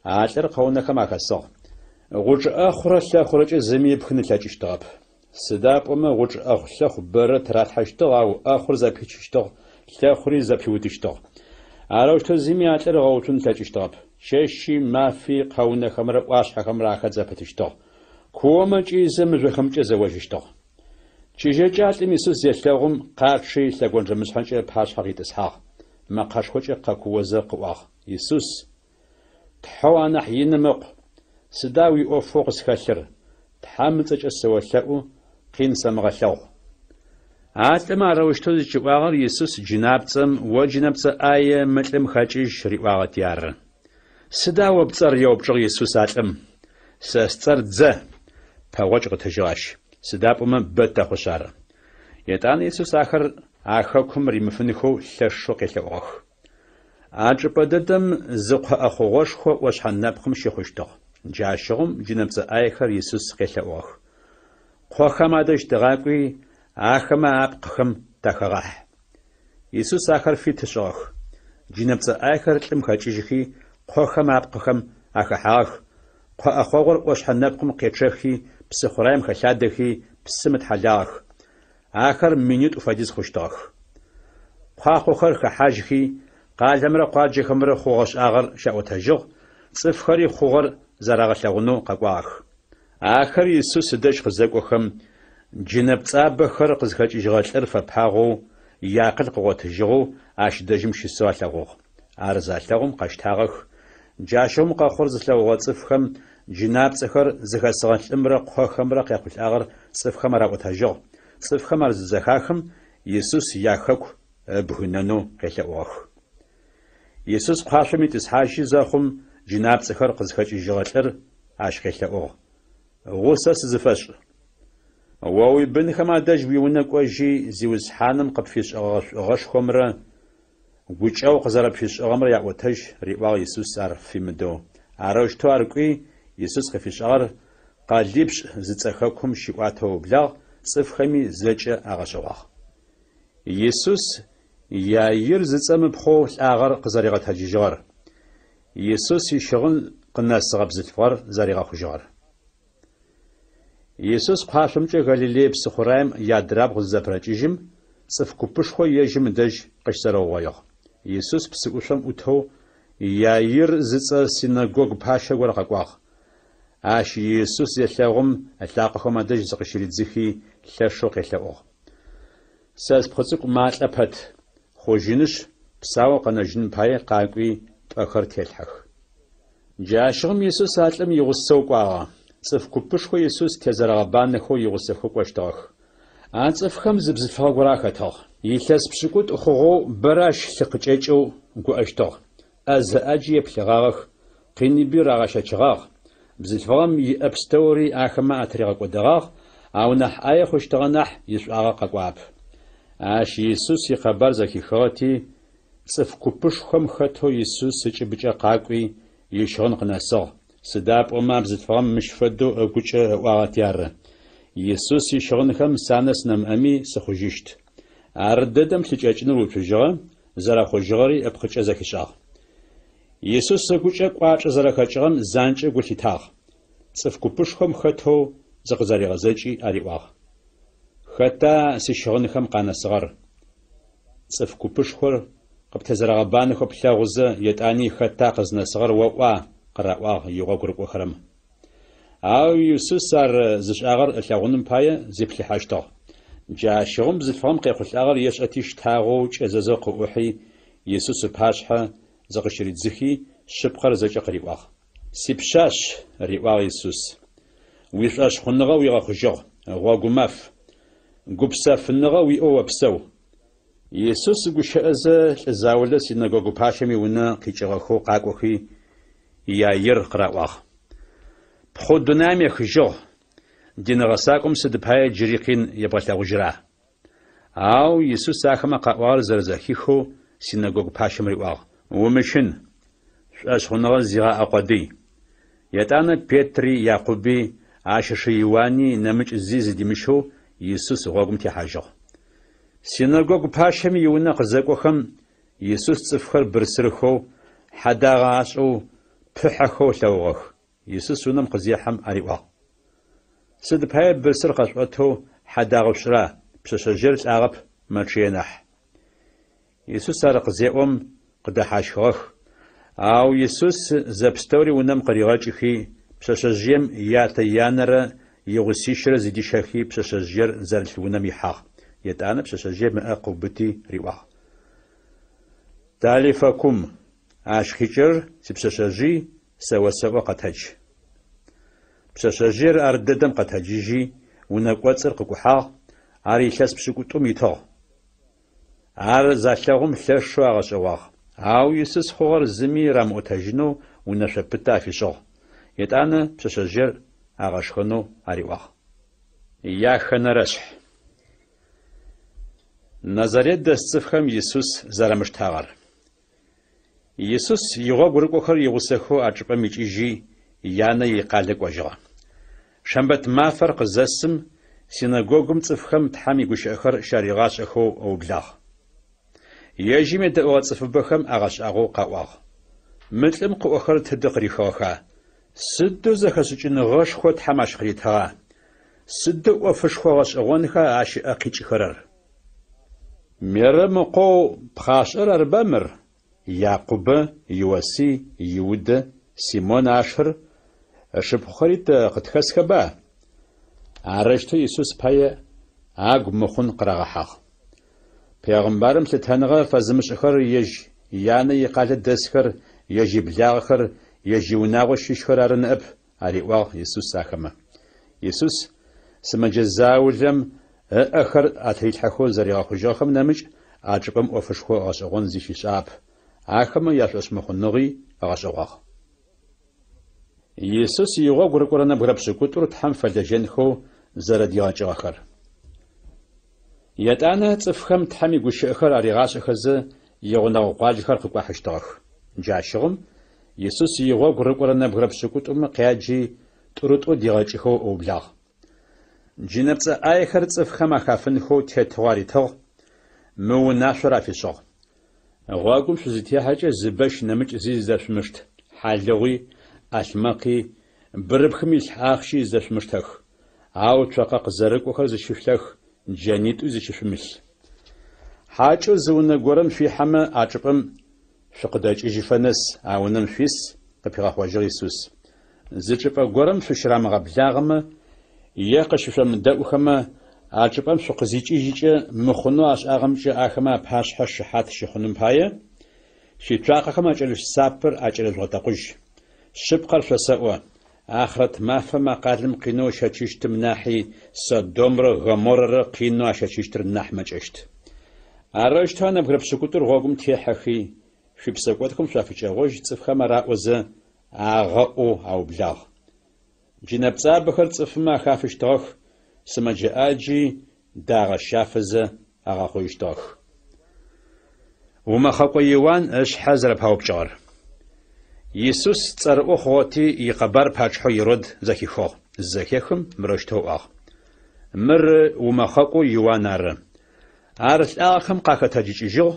S1: А лӏыр къэунэхэм ахэсыгъ. Гъучӏ ӏэхъурэ лъэхъурэкӏэ зыми ыпхын ылъэкӏыщтыгъэп. Сыда пӏомэ гъучӏ ӏэхъу-лъэхъу бэрэ тыралъхьэщтыгъ, ау ӏэхъур зэпичыщтыгъ, лъэхъури зэпиутыщтыгъ. Арэущтэу зыми а лӏыр ыгъэуцун ылъэкӏыщтыгъэп. Чэщи мафи къэунэхэмрэ ӏуашъхьэхэмрэ ахэт зэпытыщтыгъ. Куомэ кӏыйзэ мыжъохэмкӏэ зэожьыщтыгъ. Чыжьэкӏэ а лӏым Исус зелъэгъум, къачъи, лъэгонджэмышъхьэкӏэ ыпашъхьэ къитӏысхьагъ. Мэкъэшхокӏэ къэкуозэ къыӏуагъ, Исус, Тхьэу анахь иным Ыкъу, сыда уиӏофэу къысхэлъыр? Тхьэм ыцӏэкӏэ сыолъэӏу, къин сэмыгъэлъэгъу. А лӏым арэущтэу зыкӏиӏуагъэр Исус джынапцӏэм, О джынэпцӏэ ӏае, мы лӏым хэкӏыжь, риӏуагъэти ары. Сыда о пцӏэр? еупчӏыгъ Исус а лӏым. Сэ сцӏэр Дзэ, пэгъокӏ къытыжьыгъ ащ, сыда пӏомэ бэ тэхъушъ ары. Етӏанэ Исус ахэр а хэкум римыфынхэу лъэшэу къелъэӏугъэх. А чӏыпӏэ дэдэм зы къо ӏэхъогъошхо ӏошъхьэ нэпкъым щыхъущтыгъ. Джащыгъум джынэпцӏэ ӏаехэр Исус къелъэӏугъэх. Къохэм адэжь тыгъакӏуи, ахэмэ апкъыхэм тахэгъахь. Исус ахэр фит ышӏыгъэх. Джынэпцӏэ ӏаехэр лӏым хэкӏыжьхи, къохэм апкъыхэм ахэхьагъэх, къо ӏэхъогъур ӏошъхьэ нэпкъым къечъэхи, псыхъураем хэлъадэхи, псым ытхьалагъэх. Ахэр минитӏу фэдиз хъущтыгъэх. Куахъохэр хэхьажьхи, къалэмрэ къуаджэхэмрэ хъугъэ-шӏагъэр щаӏотэжьыгъ, цӏыфхэри хъугъэр зэрагъэлъэгъунэу къэкӏуагъэх. Ахэр Исус ыдэжь къызэкӏохэм, джынэпцӏабэхэр къызхэкӏыжьыгъэ лӏыр фэпагъэу, иакъыл къыгъотыжьыгъэу ащ дэжьым щысэу алъэгъугъ. Ар залъэгъум къэщтагъэх. Джащыгъум къэхъугъэр зылъэгъугъэ цӏыфхэм джынапцӏэхэр зыхэсыгъэ лӏымрэ къохэмрэ къяхъулӏагъэр цӏыфхэм араӏотэжьыгъ. Цӏыфхэм ар зызэхахым, Исус яхэку ыбгынэнэу къелъэӏугъэх. Исус кхъуашъом итӏысхьажьы зэхъум, джынапцӏэхэр къызхэкӏыжьыгъэ лӏыр ащ къелъэӏугъ, Гъусэ сызыфэшӏ. О уибынхэм адэжь уиунэ кӏожьи, Зиусхьаным къыпфишӏэгъэ шӏугъэшхомрэ гукӏэгъу къызэрэпфишӏыгъэмрэ яӏотэжь, риӏуагъ Исус ар фимыдэу. Арэущтэу ар кӏуи, Исус къыфишӏагъэр Къэлипшӏ зыцӏэ хэкум щиӏуатэу ыублагъ, цӏыфхэми зэкӏэ агъэшӏэгъуагъ. Исус Иаир зыцӏэм ыпхъоу лӏагъэр къызэригъэтэджыжьыгъэр, Исус ищыгъын къынэсыгъэ бзылъфыгъэр зэригъэхъужьыгъэр. Исус кхъуашъомкӏэ Галилей псыхъураем иадрабгъу зызэпырэкӏыжьым, цӏыф купышхо ежьым ыдэжь къыщызэрэугъоигъ. Исус псыӏушъом ӏутэу Иаир зыцӏэ синэгогу пащэ горэ къэкӏуагъ. Ащ Исус зелъэгъум, ылъакъохэм адэжь зыкъыщыридзыхи, лъэшэу къелъэӏугъ. Сэ спхъу цӏыкӏу малӏэ пэт, хъужьынышъ, псаоу къэнэжьыным пае къакӏуи, пӏэхэр телъхьэх. Джащыгъум Исус а лӏым игъусэу кӏуагъэ. Цӏыф купышхо Исус тезэрэгъэбанэхэу игъусэхэу кӏощтыгъэх. А цӏыфхэм зы бзылъфыгъэ горэ ахэтыгъ. Илъэс пшӏыкӏутӏу хъугъэу бэрэ ащ лъы къыкӏэкӏэу гуӏэщтыгъ. ӏэзэ ӏаджи еплъыгъагъэх, къиныби рагъэщэчыгъагъ. Бзылъфыгъэм иӏэ пстэури ахэмэ атыригъэкӏодэгъагъ, ау нахь ӏае хъущтыгъэ нахь ишӏуагъэ къэкӏуагъэп. Ащ Исус икъэбар зэхихыгъэти, цӏыф купышхом хэтэу Исус ыкӏыбыкӏэ къакӏуи, ищыгъын къынэсыгъ, сыда пӏомэ а бзылъфыгъэм мыщ фэдэу ыгукӏэ ыӏуагъэти ары, Исус ищыгъынхэм санэс нэмыӏэми сыхъужьыщт. Ардэдэм лъыкӏэкӏыныр уцужьыгъэ, зэрэхъужьыгъэри ыпкъыкӏэ зэхишӏагъ. Исус ыгукӏэ кӏуачӏэ зэрэхэкӏыгъэм занкӏэу гу лъитагъ. Цӏыф купышхом хэтэу зыкъызэригъэзэкӏи ариӏуагъ, Хэта сищыгъынхэм къанэсыгъэр? Цӏыф купышхор къыптезэрэгъэбанэхэу плъэгъузэ, етӏани хэта къызнэсыгъэр оӏуа? къыраӏуагъ игъогу рыкӏохэрэм. Ау Исус ар зышӏагъэр ылъэгъуным пае зиплъыхьэщтыгъ. Джащыгъум бзылъфыгъэм къехъулӏагъэр ешӏэти щтагъэу кӏэзэзэу къыӏухьи, Исус ыпашъхьэ зыкъыщыридзыхи, шъыпкъэр зэкӏэ къыриӏуагъ. Сипшъашъ, риӏуагъ Исус, уишӏошъхъуныгъэ уигъэхъужьыгъ, гъогумаф! Гупсэфыныгъэ уиӏэу опсэу! Исус гущыӏэзэ, лӏы заулэ синэгогу пащэм иунэ къикӏыгъэхэу къакӏохи, Иаир къыраӏуагъ. Ппхъу дунаим ехыжьыгъ, дин гъэсакӏом сыд пае джыри къин ебгъэлъэгъужьра? Ау Исус ахэмэ къаӏуагъэр зэрэзэхихэу синэгогу пащэм риӏуагъ, Умыщын, шӏошъхъуныгъэ зигъаӏэ къодый. Етӏанэ Петри, Якъуби, ащ ышы Иуани нэмыкӏ зи зыдимыщэу Исус гъогум техьажьыгъ. Синэгогу пащэм иунэ къызэкӏохэм, Исус цӏыфхэр бырсырхэу, хьэдагъэ ашӏэу, пыхьэхэу ылъэгъугъэх. Исус унэм къызехьэм ариӏуагъ, Сыд пае бырсыр къэшъуӏэтэу хьэдагъэ шъушӏыра, пшъэшъэжъыер лӏагъэп, мэчъые нахь. Исус ар къызеӏом, къыдэхьащхыгъэх. Ау Исус зэпстэури унэм къыригъэкӏыхи, пшъэшъэжъыем ятэ-янэрэ игъусищырэ зыдищэхи пшъэшъэжъыер зэрылъ унэм ихьагъ. Етӏанэ пшъэшъэжъыем ыӏэ къыубыти риӏуагъ, Талифа кум, ащ къикӏырэр сипшъэшъэжъый, сэ осэӏо къэтэдж. Пшъэшъэжъыер ардэдэм къэтэджыжьи, унэ кӏоцӏыр къыкӏухьагъ, ар илъэс пшӏыкӏутӏум итыгъ. Ар залъэгъум лъэшэу агъэшӏэгъуагъ. Ау Исус хъугъэр зыми рамыӏотэжьынэу унэшъо пытэ афишӏыгъ. Етӏанэ Назарет дэс цӏыфхэм Исус зэрамыштагъэр. Исус игъогу рыкӏохэр игъусэхэу а чӏыпӏэм икӏыжьи, янэ икъалэ кӏожьыгъэ. Шэмбэт мафэр къызэсым, синэгогум цӏыфхэм Тхьэм игущыӏэхэр щаригъашӏэхэу ыублагъ. Ежьым едэӏугъэ цӏыфыбэхэм агъэшӏагъоу къаӏуагъ, Мы лӏым къыӏохэр тыдэ къырихыгъэха? Сыдэу зэхэшӏыкӏыныгъэшхо Тхьэм ащ къыритыгъа? Сыдэу ӏофышхо гъэшӏэгъонха ащ ыӏэ къикӏыхэрэр? Мерэм ыкъоу пхъашӏэр арыба мыр? Якъубэ, Иосый, Иудэ, Симон ашыр, ышыпхъухэри тэ къытхэсхэба? Арэущтэу Исус пае агу мыхъун къырагъэхьагъ. Пегъымбарым лъытэныгъэ фэзымышӏыхэрэр ежь янэ икъалэ дэсхэр, ежь иблагъэхэр, ежь иунагъо щыщхэр ары ныӏэп, ариӏуагъ Исус ахэмэ. Исус сымэджэ заулэм ыӏэхэр атырилъхьэхэу зэригъэхъужьыгъэхэм нэмыкӏ а чӏыпӏэм ӏофышхо гъэшӏэгъон зи щишӏагъэп, ахэмэ яшӏошъмыхъуныгъи ыгъэшӏэгъуагъ. Исус игъогу рыкӏорэ нэбгырэ пшӏыкӏутӏур Тхьэм фэлэжьэнхэу зэрэдигъэкӏыгъэхэр. Етӏанэ цӏыфхэм Тхьэм игущыӏэхэр аригъашӏэхэзэ, игъунэгъу къуаджэхэр къыкӏуахьыщтыгъэх. Джащыгъум Исус игъогу рыкӏорэ нэбгырэ пшӏыкӏутӏумэ къяджи, тӏурытӏоу дигъэкӏыхэу ыублагъ. Джынэпцӏэ ӏаехэр цӏыфхэм ахафынхэу тетыгъо аритыгъ, мы унашъор афишӏыгъ. Гъогум шъузытехьэкӏэ зы бэщ нэмыкӏ зи зыдэшъумышт, хьалыгъуи, ӏалъмэкъи, бырыпхым илъ ахъщи зыдэшъумыштэх. Ау цокъэ къызэрыкӏохэр зыщышъулъэх, джэнитӏуи зыщышъумылъ. Хьакӏэу зы унэ горэм шъуихьэмэ, а чӏыпӏэм шъукъыдэкӏыжьыфэ нэс а унэм шъуис, къыпигъэхъожьыгъ Исус. Зы чӏыпӏэ горэм шъущырамыгъэблагъэмэ е къыщышъомыдэӏухэмэ, а чӏыпӏэм шъукъызикӏыжькӏэ мыхъунэу ашӏагъэмкӏэ ахэмэ апашъхьэ шыхьат щыхъуным пае, шъуицуакъэхэм акӏэрылъ сапэр акӏэрежъугъэтэкъужь. Шъыпкъэр шъосэӏо, ахърэт мафэм а къалэм къинэу ыщэчыщтым нахьи Содомрэ Гоморрэрэ къинэу ащэчыщтыр нахь мэкӏэщт. Арэущтэу а нэбгырэ пшӏыкӏутӏур гъогум техьэхи, шъуипсэкӏодхэм шъуафыкӏэгъожь цӏыфхэм араӏозэ, агъэӏоу аублагъ. Джынэпцӏабэхэр цӏыфмэ ахафыщтыгъэх, сымэджэ ӏаджи дагъэ щафэзэ агъэхъужьыщтыгъэх. Умэхъэкӏо Иуан ышъхьэ зэрэпаупкӏыгъэр. Исус цӏэрыӏо хъугъэти, икъэбар пачъыхьэу Ирод зэхихыгъ. Зызэхехым, мырэущтэу ыӏуагъ, Мыр умэхъэкӏоу Иуан ары. Ар лӏагъэхэм къахэтэджыкӏыжьыгъ,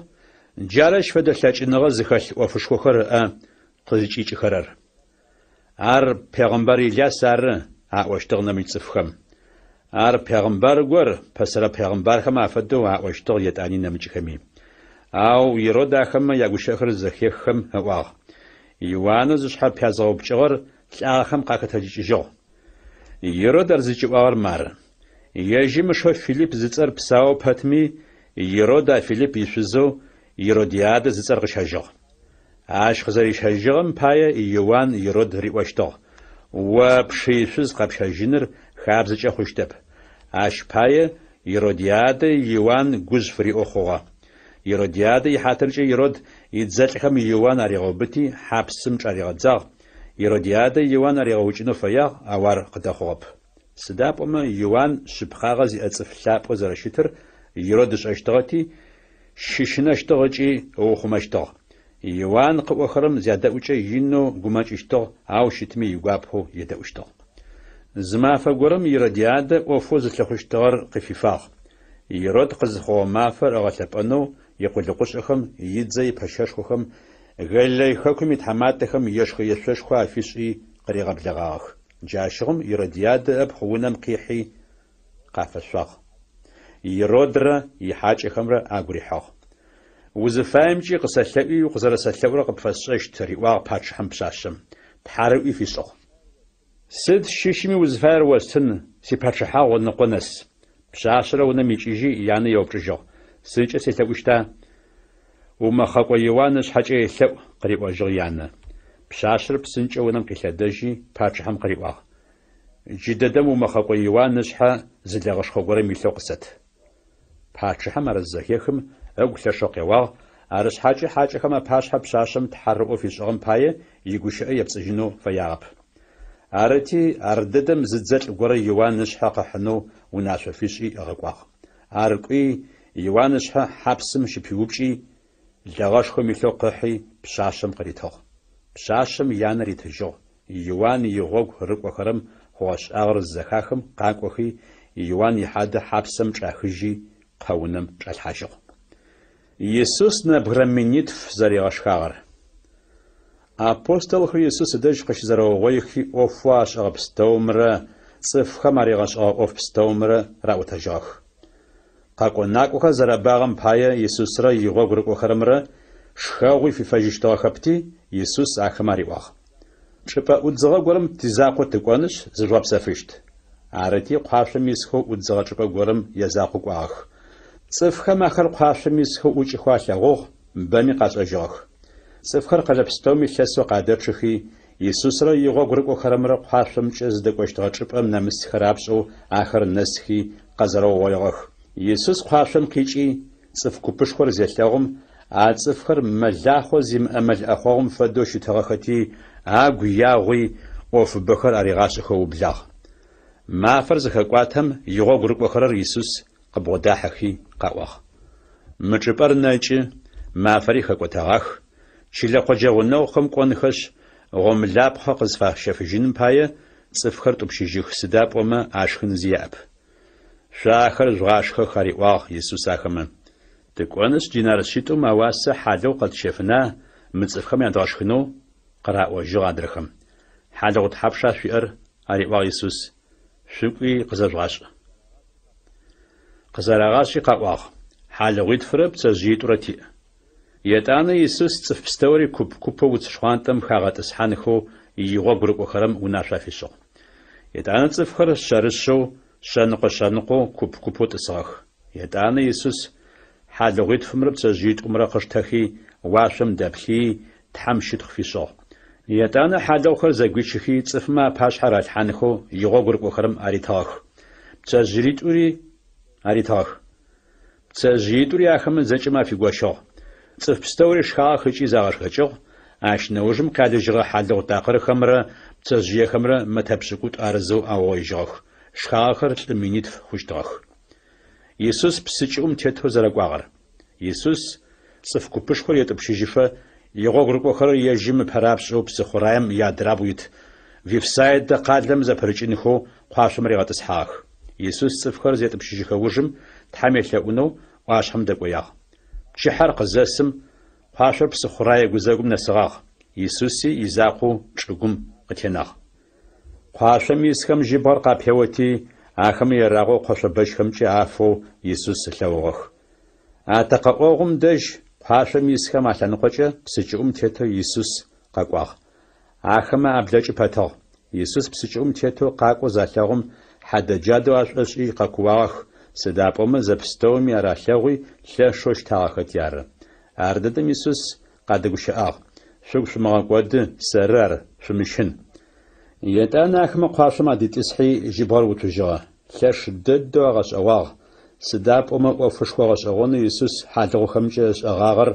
S1: джары ащ фэдэ лъэкӏыныгъэ зыхэлъ ӏофышхохэр ыӏэ къызкӏикӏыхэрэр. Ар пегъымбар Иляс ары, аӏощтыгъ нэмыкӏ цӏыфхэм. Ар пегъымбар гор, пэсэрэ пегъымбархэм афэдэу, аӏощтыгъ етӏани нэмыкӏхэми. Ау Ирод ахэмэ ягущыӏэхэр зэхеххэм ыӏуагъ, Иуанэу зышъхьэ пязгъэупкӏыгъэр лӏагъэхэм къахэтэджыкӏыжьыгъ. Ирод ар зыкӏиӏуагъэр мары. Ежьым ышэу Филипп зыцӏэр псау пэтми, Ирод а Филипп ишъузэу Иродиадэ зыцӏэр къыщэжьыгъ. Ащ къызэрищэжьыгъэм пае Иуан Ирод риӏощтыгъ, О пшы ишъуз къэпщэжьыныр хабзэкӏэ хъущтэп. Ащ пае Иродиадэ Иуан гужъ фыриӏэу хъугъэ. Иродиадэ ихьатыркӏэ Ирод идзэлӏхэм Иуан аригъэубыти, хьапсым чӏаригъэдзагъ. Иродиадэ Иуан аригъэукӏынэу фэягъ, ау ар къыдэхъугъэп. Сыда пӏомэ Иуан шъыпкъагъэ зиӏэ цӏыф лъапӏэу зэрэщытыр Ирод ышӏэщтыгъэти, щыщынэщтыгъ ыкӏи ыухъумэщтыгъ. Иуан къыӏохэрэм зядэӏукӏэ инэу гумэкӏыщтыгъ, ау щытми игуапэу едэӏущтыгъ. Зы мафэ горэм Иродиадэ ӏофэу зылъыхъущтыгъэр къыфифагъ. Ирод къызыхъугъэ мафэр ыгъэлъэпӏэнэу икъулыкъушӏэхэм, идзэ ипэщэшхохэм, Галилей хэкум итхьаматэхэм ешхэ-ешъошхо афишӏи къыригъэблэгъагъэх. Джащыгъум Иродиадэ ыпхъу унэм къихьи, къафэшъуагъ. Иродрэ ихьакӏэхэмрэ агу рихьыгъ. Узыфаемкӏи къысэлъэӏуи укъызэрэсэлъэӏурэ къыпфэсшӏэщт, риӏуагъ пачъыхьэм пшъашъэм. Тхьарыӏуи фишӏыгъ. Сыд щыщми узыфаер остын, сипачъыхьагъу ыныкъо нэс. Пшъашъэр унэм икӏыжьи, янэ еупчӏыжьыгъ, Сыдкӏэ селъэӏущта? Умэхъэкӏо Иуан ышъхьэкӏэ елъэӏу, къыриӏожьыгъ янэ. Пшъашъэр псынкӏэу унэм къилъэдэжьи, пачъыхьэм къыриӏуагъ. Джыдэдэм умэхъэкӏо Иуан ышъхьэ зы лэгъэшхо горэм илъэу къысэт. Пачъыхьэм ар зызэхехым, ыгу лъэшэу къеуагъ, арышъхьакӏэ хьакӏэхэм апашъхьэ пшъашъэм тхьарыӏоу фишӏыгъэм пае игущыӏэ епцӏыжьынэу фэягъэп. Арыти, ардэдэм зы дзэлӏ горэ Иуан ышъхьэ къыхьынэу унашъо фишӏи ыгъэкӏуагъ. Ар кӏуи, Иуан ышъхьэ хьапсым щыпиупкӏи, лэгъэшхом илъэу къыхьи, пшъашъэм къыритыгъ. Пшъашъэм янэ ритыжьыгъ. Иуан игъогу рыкӏохэрэм хъугъэ-шӏагъэр зызэхахым къакӏохи, Иуан ихьадэ хьапсэм чӏахыжьи, къэунэм чӏалъхьажьыгъ. Исус нэбгырэ минитф зэригъэшхагъэр. Апостолхэр Исус ыдэжь къыщызэрэугъоихи ӏофэу ашӏэгъэ пстэумрэ цӏыфхэм аригъэшӏэгъэ ӏоф пстэумрэ раӏотэжьыгъэх. Къэкӏо-накӏохэр зэрэбагъэм пае Исусрэ игъогу рыкӏохэрэмрэ шхэгъуи фифэжьыщтыгъэхэпти, Исус ахэмэ ариӏуагъ. Чӏыпӏэ ӏудзыгъэ горэм тизакъоу тыкӏонышъ, зыжъугъэпсэфыщт. Арыти, къуашъом исхэу ӏудзыгъэ чӏыпӏэ горэм язакъоу кӏуагъэх. Цӏыфхэм ахэр къуашъом исхэу ӏукӏыхэу алъэгъугъ, бэми къашӏэжьыгъэх. Цӏыфхэр къэлэ пстэуми лъэсэу къадэчъыхи, Исусрэ игъогу рыкӏохэрэмрэ къуашъомкӏэ зыдэкӏощтыгъэ чӏыпӏэм нэмысхэ рапшӏэу ахэр нэсхи къэзэрэугъоигъэх. Исус къуашъом къикӏи, цӏыф купышхор зелъэгъум, а цӏыфхэр мэлахъо зимыӏэ мэл ӏэхъогъум фэдэу щытыгъэхэти, агу ягъуи, ӏофыбэхэр аригъашӏэхэу ыублагъ. Мафэр зыхэкӏуатэм, игъогу рыкӏохэрэр Исус къыбгъодахьэхи къаӏуагъ. Мы чӏыпӏэр нэкӏы, мафэри хэкӏотэгъах, чылэ-къоджэ гъунэгъухэм кӏонхэшъ, гъомылапхъэ къызфащэфыжьыным пае цӏыфхэр тӏупщыжьых, сыда пӏомэ ашхын зи яӏэп. Шъо ахэр жъугъашхэх, ариӏуагъ Исус ахэмэ. Тыкӏонышъ, динар шъитӏум ауасэ хьалыгъу къэтщэфына мы цӏыфхэм ядгъэшхынэу? къыраӏожьыгъ адрэхэм. Хьалыгъу тхьапша шъуиӏэр? ариӏуагъ Исус. Шъукӏуи къызэжъугъашӏ. Къызэрагъашӏи къаӏуагъ, Хьалыгъуитфырэ пцэжъыитӏурэ тиӏ. Етӏанэ Исус цӏыф пстэури куп-купэу уц шхъуантӏэм хагъэтӏысхьанхэу игъогу рыкӏохэрэм унашъо афишӏыгъ. Етӏанэ цӏыфхэр шъэрышъэу, шъэныкъо-шъэныкъоу, куп-купэу тӏысыгъэх. Етӏанэ Исус хьалыгъуитфымрэ пцэжъыитӏумрэ къыштэхи, уашъом дэплъыий, Тхьэм щытхъу фишӏыгъ. Етӏанэ хьалыгъухэр зэгуичыхи, цӏыфмэ апашъхьэ ралъхьанхэу игъогу рыкӏохэрэм аритыгъэх. Пцэжъыитӏури аритыгъэх. Пцэжъыитӏури ахэмэ зэкӏэмэ афигощыгъ. Цӏыф пстэури шхагъэх ыкӏи загъэшхэкӏыгъ, ащ нэужым къялыжьыгъэ хьалыгъу такъырхэмрэ пцэжъыехэмрэ мэтэ пшӏыкӏутӏу арызэу аугъоижьыгъэх. Шхагъэхэр лӏы минитф хъущтыгъэх. Исус псы кӏыӏум тетэу зэрэкӏуагъэр. Исус цӏыф купышхор етӏупщыжьыфэ, игъогу рыкӏохэрэр ежьым ыпэрапшӏэу псыхъураем иадрабгъу ит Вифсайдэ къалэм зэпырыкӏынхэу къуашъом ригъэтӏысхьагъэх. Исус цӏыфхэр зетӏупщыжьыхэ ужым Тхьэм елъэӏунэу ӏуашъхьэм дэкӏоягъ. Пчыхьэр къызэсым, къуашъор псыхъурае гузэгум нэсыгъагъ, Исуси изакъоу чӏыгум къытенагъ. Къуашъом исхэм жьыбгъэр къапеоти, ахэмэ ерагъэу къошъобэщхэмкӏэ афэу Исус ылъэгъугъэх. Атэкъэӏогъум дэжь къуашъом исхэм алъэныкъокӏэ псы кӏыӏум тетэу Исус къэкӏуагъ. Ахэмэ аблэкӏы пэтыгъ. Исус псы кӏыӏум тетэу къакӏоу залъэгъум, хьадэджадэу ашӏошӏи къэкууагъэх, сыда пӏомэ зэпстэуми ар алъэгъуи лъэшэу щтагъэхэти ары. Ардэдэм Исус къадэгущыӏагъ, Шъугу шъумыгъэкӏоды, сэры ар, шъумыщын. Етӏанэ ахэмэ къуашъом адитӏысхьи, жьыбгъэр уцужьыгъэ. Лъэш дэдэу агъэшӏэгъуагъ, сыда пӏомэ ӏофышхо гъэшӏэгъонэу Исус хьалыгъухэмкӏэ ышӏэгъагъэр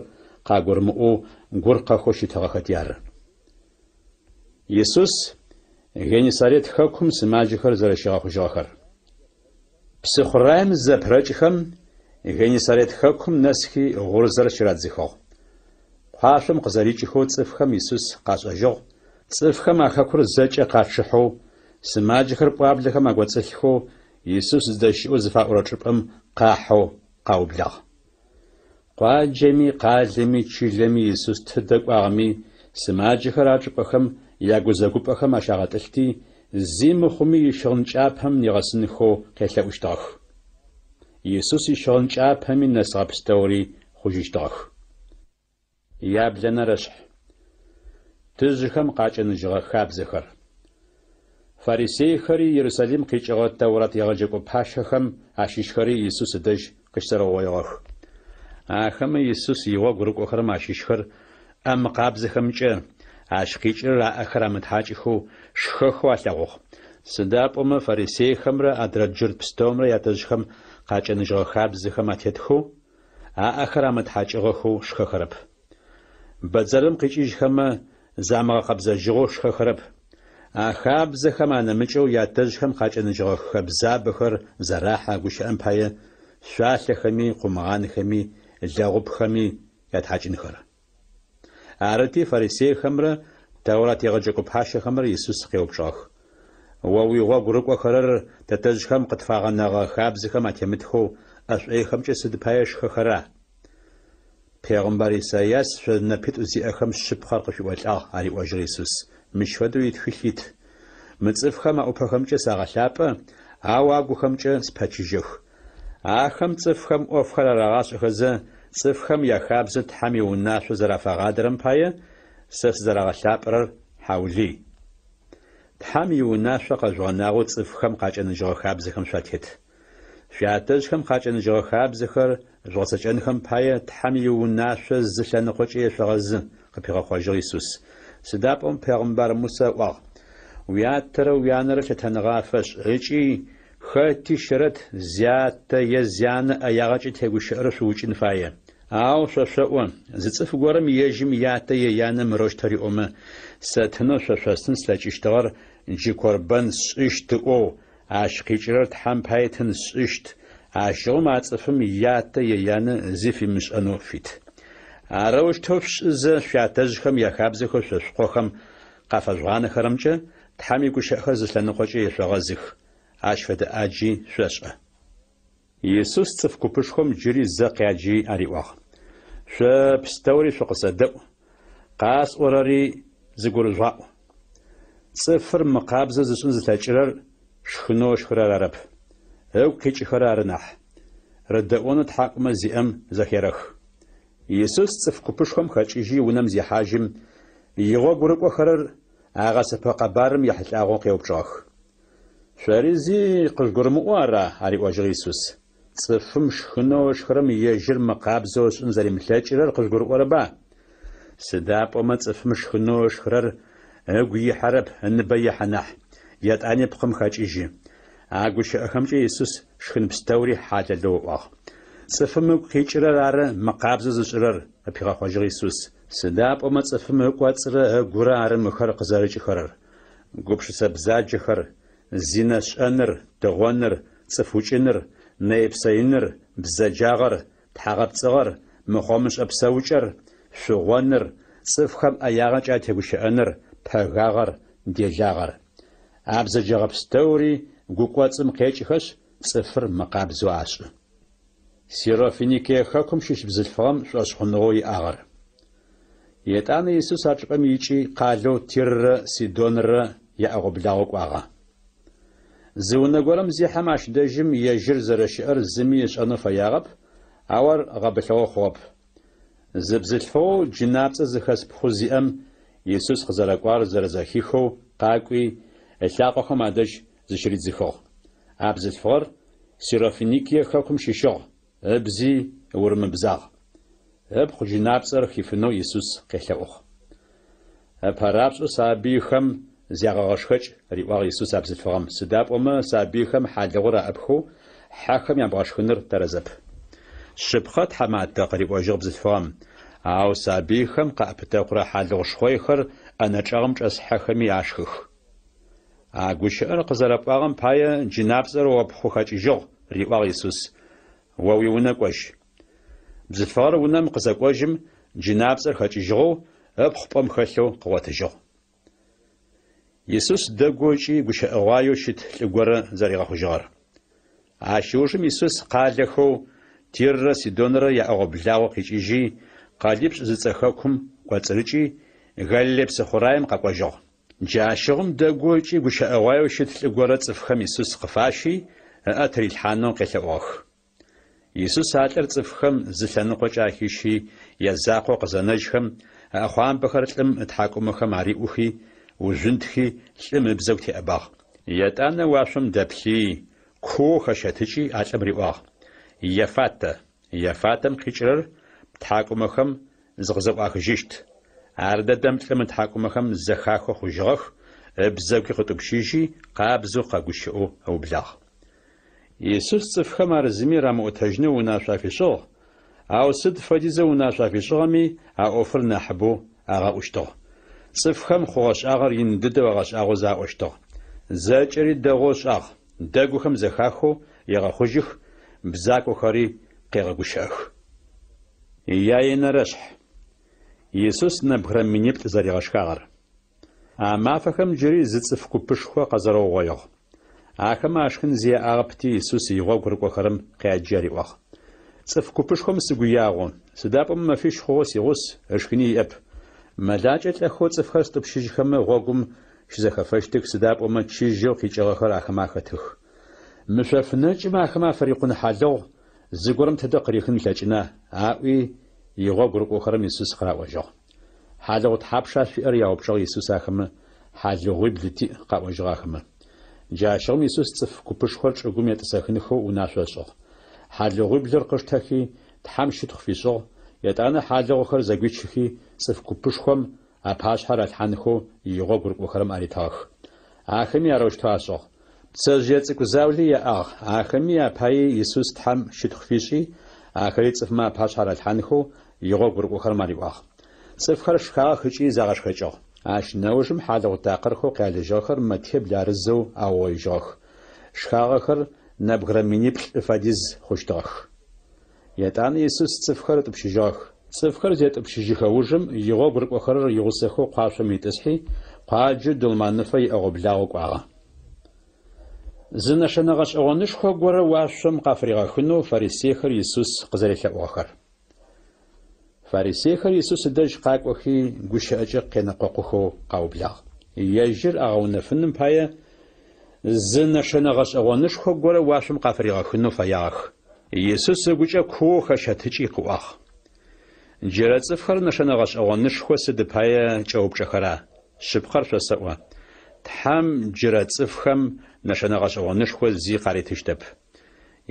S1: къагурымыӏоу гур къэхэу щытыгъэхэти ары. Исус Геннисарет хэкум сымаджэхэр зэрэщигъэхъужьыгъэхэр. Псыхъураем зызэпырэкӏхэм, Геннисарет хэкум нэсхи гъурзэр щырадзыхыгъ. Къуашъом къызэрикӏыхэу цӏыфхэм Исус къашӏэжьыгъ, цӏыфхэм а хэкур зэкӏэ къачъыхьэу, сымаджэхэр пӏуаблэхэм агоцӏылъхэу Исус зыдэщыӏэу зыфаӏорэ чӏыпӏэм къахьэу къаублагъ. Къуаджэми, къалэми, чылэми Исус тыдэ кӏуагъэми, сымаджэхэр а чӏыпӏэхэм ягузэгупӏэхэм ащагъэтӏылъти, зи мыхъуми ищыгъын кӏапэм нигъэсынхэу къелъэӏущтыгъэх. Исус ищыгъын кӏапэми нэсыгъэ пстэури хъужьыщтыгъэх. Яблэнэрэ шъхь. Тыжъыхэм къакӏэныжьыгъэ хабзэхэр. Фарисейхэри Ерусалим къикӏыгъэ Тэурат егъэджэкӏо пащэхэм ащыщхэри Исус ыдэжь къыщызэрэугъоигъэх. Ахэмэ Исус игъогу рыкӏохэрэм ащыщхэр ӏэ мыкъабзэхэмкӏэ, ащ къикӏырэр аӏэхэр амытхьакӏыхэу, шхэхэу алъэгъугъ. Сыда пӏомэ фарисейхэмрэ адрэ джурт пстэумрэ ятэжъхэм къакӏэныжьыгъэ хабзэхэм атетхэу, аӏэхэр амытхьакӏыгъэхэу шхэхэрэп. Бэдзэрым къикӏыжьхэмэ, замыгъэкъэбзэжьыгъэу шхэхэрэп. А хабзэхэм анэмыкӏэу ятэжъхэм къакӏэныжьыгъэ хэбзабэхэр зэрахьэ, гущыӏэм пае, шъуалъэхэми, къумгъанхэми, лэгъупхэми ятхьакӏынхэр. Арыти, фарисейхэмрэ Тэурат егъэджэкӏо пащэхэмрэ Исус къеупчӏыгъэх, О уигъогу рыкӏохэрэр тэтэжъхэм къытфагъэнэгъэ хабзэхэм атемытхэу ӏэ шӏойхэмкӏэ сыд пае шхэхэра? Пегъымбар Исайас шъо нэпитӏу зиӏэхэм шъыпкъэр къышъуиӏолӏагъ, ариӏожьыгъ Исус, мыщ фэдэу итхылъ ит, Мы цӏыфхэм аӏупэхэмкӏэ сагъэлъапӏэ, ау агухэмкӏэ спэчыжьэх. Ахэм цӏыфхэм ӏофхэр арагъашӏэхэзэ, цӏыфхэм яхабзэ Тхьэм иунашъо зэрафагъадэрэм пае, сэ сызэрагъэлъапӏэрэр хьаулый. Тхьэм иунашъо къэжъугъэнагъэу цӏыфхэм къакӏэныжьыгъэ хабзэхэм шъуатет. Шъуятэжъхэм къакӏэныжьыгъэ хабзэхэр жъугъэцэкӏэнхэм пае Тхьэм иунашъо зы лъэныкъокӏэ ешъогъэзы, къыпигъэхъожьыгъ Исус. Сыда пӏомэ пегъымбар Мусэ ыӏуагъ, Уятэрэ уянэрэ лъытэныгъэ афэшӏ, ыкӏи Хэти щэрэт зятэ е зянэ ӏэягъэкӏэ тегущыӏэрэр шъуукӏын фае. Ау шъо шъоӏо, зы цӏыф горэм ежьым ятэ е янэ мырэущтэу риӏомэ, Сэ тынэу шъо шъостын слъэкӏыщтыгъэр джы корбэн сшӏыщт ыӏоу, ащ къикӏырэр Тхьэм пае тын сшӏыщт, ащыгъум а цӏыфым ятэ е янэ зи фимышӏэнэу фит. Арэущтэу шъушӏызэ шъуятэжъхэм яхабзэхэу шъо шъукъохэм къафэжъугъанэхэрэмкӏэ Тхьэм игущыӏэхэр зы лъэныкъокӏэ ешъогъэзых, ащ фэдэ ӏаджи шъошӏэ. Исус цӏыф купышхом джыри зэ къяджи ариӏуагъ, Шъо пстэури шъукъысэдэӏу, къасӏорэри зыгурыжъугъаӏу. Цӏыфыр мыкъабзэ зышӏын зылъэкӏырэр шхынэу ышхырэр арэп, ыгу къикӏыхэрэр ары нахь. Рыдэӏонэу тхьакӏумэ зиӏэм зэхерэх. Исус цӏыф купышхом хэкӏыжьи унэм зехьажьым, игъогу рыкӏохэрэр а гъэсэпэ къэбарым ехьылӏагъэу къеупчӏыгъэх. Шъори зи къыжъугурымыӏоу ара? ариӏожьыгъ Исус. Цӏыфым шхынэу ышхырэм ежьыр мыкъабзэу ышӏын зэримылъэкӏырэр къыжъугурыӏорэба? Сыда пӏомэ цӏыфым шхынэу ышхырэр ыгу ихьэрэп, ыныбэ ехьэ нахь, етӏани пкъым хэкӏыжьы. А гущыӏэхэмкӏэ Исус шхын пстэури хьалэлэу ыӏуагъ. Цӏыфым ыгу къикӏырэр ары мыкъабзэ зышӏырэр, къыпигъэхъожьыгъ Исус. Сыда пӏомэ цӏыфым ыкӏоцӏрэ ыгурэ ары мыхэр къызэрыкӏыхэрэр, гупшысэ бзаджэхэр, зинэ шӏэныр, тыгъоныр, цӏыф укӏыныр, нэе-псэиныр, бзэджагъэр, тхьагъэпцӏыгъэр, мыхъомышӏэ псэукӏэр, шъугъоныр, цӏыфхэм ӏэягъэкӏэ атегущыӏэныр, пэгагъэр, делагъэр. А бзэджэгъэ пстэури гу кӏоцӏым къекӏыхэшъ, цӏыфыр мыкъабзэу ашӏы. Сирофиникие хэкум щыщ бзылъфыгъэм шӏошъхъуныгъэу иӏагъэр. Етӏанэ Исус а чӏыпӏэм икӏи къалэу Тиррэ Сидонрэ яӏэгъо-благъо кӏуагъэ. Зы унэ горэм зехьэм ащ дэжьым ежьыр зэрэщыӏэр зыми ышӏэнэу фэягъэп, ау ар гъэбылъыгъэ хъугъэп. Зы бзылъфыгъэу джынапцӏэ зыхэс пхъу зиӏэм Исус къызэрэкӏуагъэр зэрэзэхихэу къакӏуи, ылъакъохэм адэжь зыщыридзыхыгъ. А бзылъфыгъэр Сирофиникие хэкум щыщыгъ, ыбзи урымыбзагъ. Ыпхъу джынапцӏэр хифынэу Исус къелъэӏугъ. Ыпэрапшӏэу сабыйхэм зягъэгъэшхэкӏ, риӏуагъ Исус а бзылъфыгъэм, сыда пӏомэ сабыйхэм хьалыгъур аӏыпхэу хьэхэм ябгъэшхыныр тэрэзэп. Шъыпкъэ, тхьаматэ, къыриӏожьыгъ бзылъфыгъэм, ау сабыйхэм къаӏэпытэкъурэ хьалыгъу шхъойхэр ӏэнэ чӏэгъым чӏэс хьэхэми ашхых. А гущыӏэр къызэрэпӏуагъэм пае джынапцӏэр о ппхъу хэкӏыжьыгъ, риӏуагъ Исус, о уиунэ кӏожь. Бзылъфыгъэр унэм къызэкӏожьым, джынапцӏэр хэкӏыжьыгъэу, ыпхъу пӏэм хэлъэу къыгъотыжьыгъ. Исус дэгоу ыкӏи гущыӏэгъуаеу щыт лӏы горэ зэригъэхъужьыгъэр. Ащ ыужым Исус къалэхэу Тиррэ Сидонрэ яӏэгъо-благъо къикӏыжьи, Къэлипшӏ зыцӏэ хэкум кӏоцӏырыкӏи, Галилей псыхъураем къэкӏожьыгъ. Джащыгъум дэгоу ыкӏи гущыӏэгъуаеу щыт лӏы горэ цӏыфхэм Исус къыфащи, ыӏэ тырилъхьанэу къелъэӏугъэх. Исус а лӏыр цӏыфхэм зы лъэныкъокӏэ ахищи, язакъоу къызэнэжьхэм, ыӏэхъуамбэхэр лӏым ытхьакӏумэхэм ариӏухи, ужъунтхи, лӏым ыбзэгу теӏэбагъ. Етӏанэ уашъом дэплъи, куоу хэщэтыкӏи а лӏым риӏуагъ, Ефатэ! Ефатэм къикӏырэр Птхьакӏумэхэм зыкъызэӏуахыжьыщт. Ардэдэм лӏым ытхьакӏумэхэм зэхахэу хъужьыгъэх, ыбзэгуи къытӏупщыжьи, къабзэу къэгущыӏэу ыублагъ. Исус цӏыфхэм ар зыми рамыӏотэжьынэу унашъо афишӏыгъ, ау сыд фэдизэу унашъо афишӏыгъэми, а ӏофыр нахьыбэу агъэӏущтыгъ. Цӏыфхэм хъугъэ-шӏагъэр ин дыдэу агъэшӏагъозэ аӏощтыгъ. Зэкӏэри дэгъоу ышӏагъ, дэгухэм зэхахэу егъэхъужьых, бзакохэри къегъэгущыӏэх. Яенэрэшъхь. Исус нэбгырэ миниплӏ зэригъэшхагъэр. А мафэхэм джыри зы цӏыф купышхо къэзэрэугъоигъ. Ахэмэ ашхын зи яӏагъэпти, Исус игъогу рыкӏохэрэм къяджи ариӏуагъ. Цӏыф купышхом сыгу ягъу, сыда пӏомэ мэфищ хъугъэу сигъус, ышхыни иӏэп. Мэлакӏэ лӏэхэу цӏыфхэр стӏупщыжьхэмэ гъогум щызэхэфэщтых, сыда пӏомэ чыжьэу къикӏыгъэхэр ахэмэ ахэтых. Мы шъоф нэкӏым ахэмэ афырикъун хьалыгъу зыгорэм тыдэ къырихын ылъэкӏына? аӏуи, игъогу рыкӏохэрэм Исус къыраӏожьыгъ. Хьалыгъу тхьапша шъуиӏэр? яупчӏыгъ Исус ахэмэ. Хьалыгъуибл тиӏ, къаӏожьыгъ ахэмэ. Джащыгъум Исус цӏыф купышхор чӏыгум етӏысэхынхэу унашъо ышӏыгъ. Хьалыгъуиблыр къыштэхи, Тхьэм щытхъу фишӏыгъ, етӏанэ хьалыгъухэр зэгуичыхи, цӏыф купышхом апашъхьэ ралъхьанхэу игъогу рыкӏохэрэм аритыгъэх. Ахэми арэущтэу ашӏыгъ. Пцэжъые цӏыкӏу заули яӏагъ, ахэми апаий Исус Тхьэм щытхъу фишӏи, ахэри цӏыфмэ апашъхьэ ралъхьанхэу игъогу рыкӏохэрэм ариӏуагъ. Цӏыфхэр шхагъэх ыкӏи загъэшхэкӏыгъ. Ащ нэужым хьалыгъу такъырхэу къялыжьыгъэхэр мэтибл арызэу аугъоижьыгъэх. Шхагъэхэр нэбгырэ миниплӏ фэдиз хъущтыгъэх. Етӏанэ Исус цӏыфхэр ытӏупщыжьыгъэх. Цӏыфхэр зетӏупщыжьыхэ ужым игъогу рыкӏохэрэр игъусэхэу къуашъом итӏысхьи, къуаджэу Дылманыфэ иӏэгъо-благъо кӏуагъэ. Зы нэшэнэ гъэшӏэгъонышхо горэ уашъом къафыригъэхынэу фарисейхэр Исус къызэрелъэӏугъэхэр. Фарисейхэр Исус ыдэжь къакӏохи, гущыӏэкӏэ къенэкъокъухэу къаублагъ. Ежьыр агъэунэфыным пае зы нэшэнэ гъэшӏэгъонышхо горэ уашъом къафыригъэхынэу фэягъэх. Исус ыгукӏэ куоу хэщэтыкӏи къыӏуагъ. Джырэ цӏыфхэр нэшэнэ гъэшӏэгъонышхо сыд пае кӏэупчӏэхэра? Шъыпкъэр шъосэӏо, Тхьэм джырэ цӏыфхэм нэшэнэ гъэшӏэгъонышхо зи къаритыщтэп.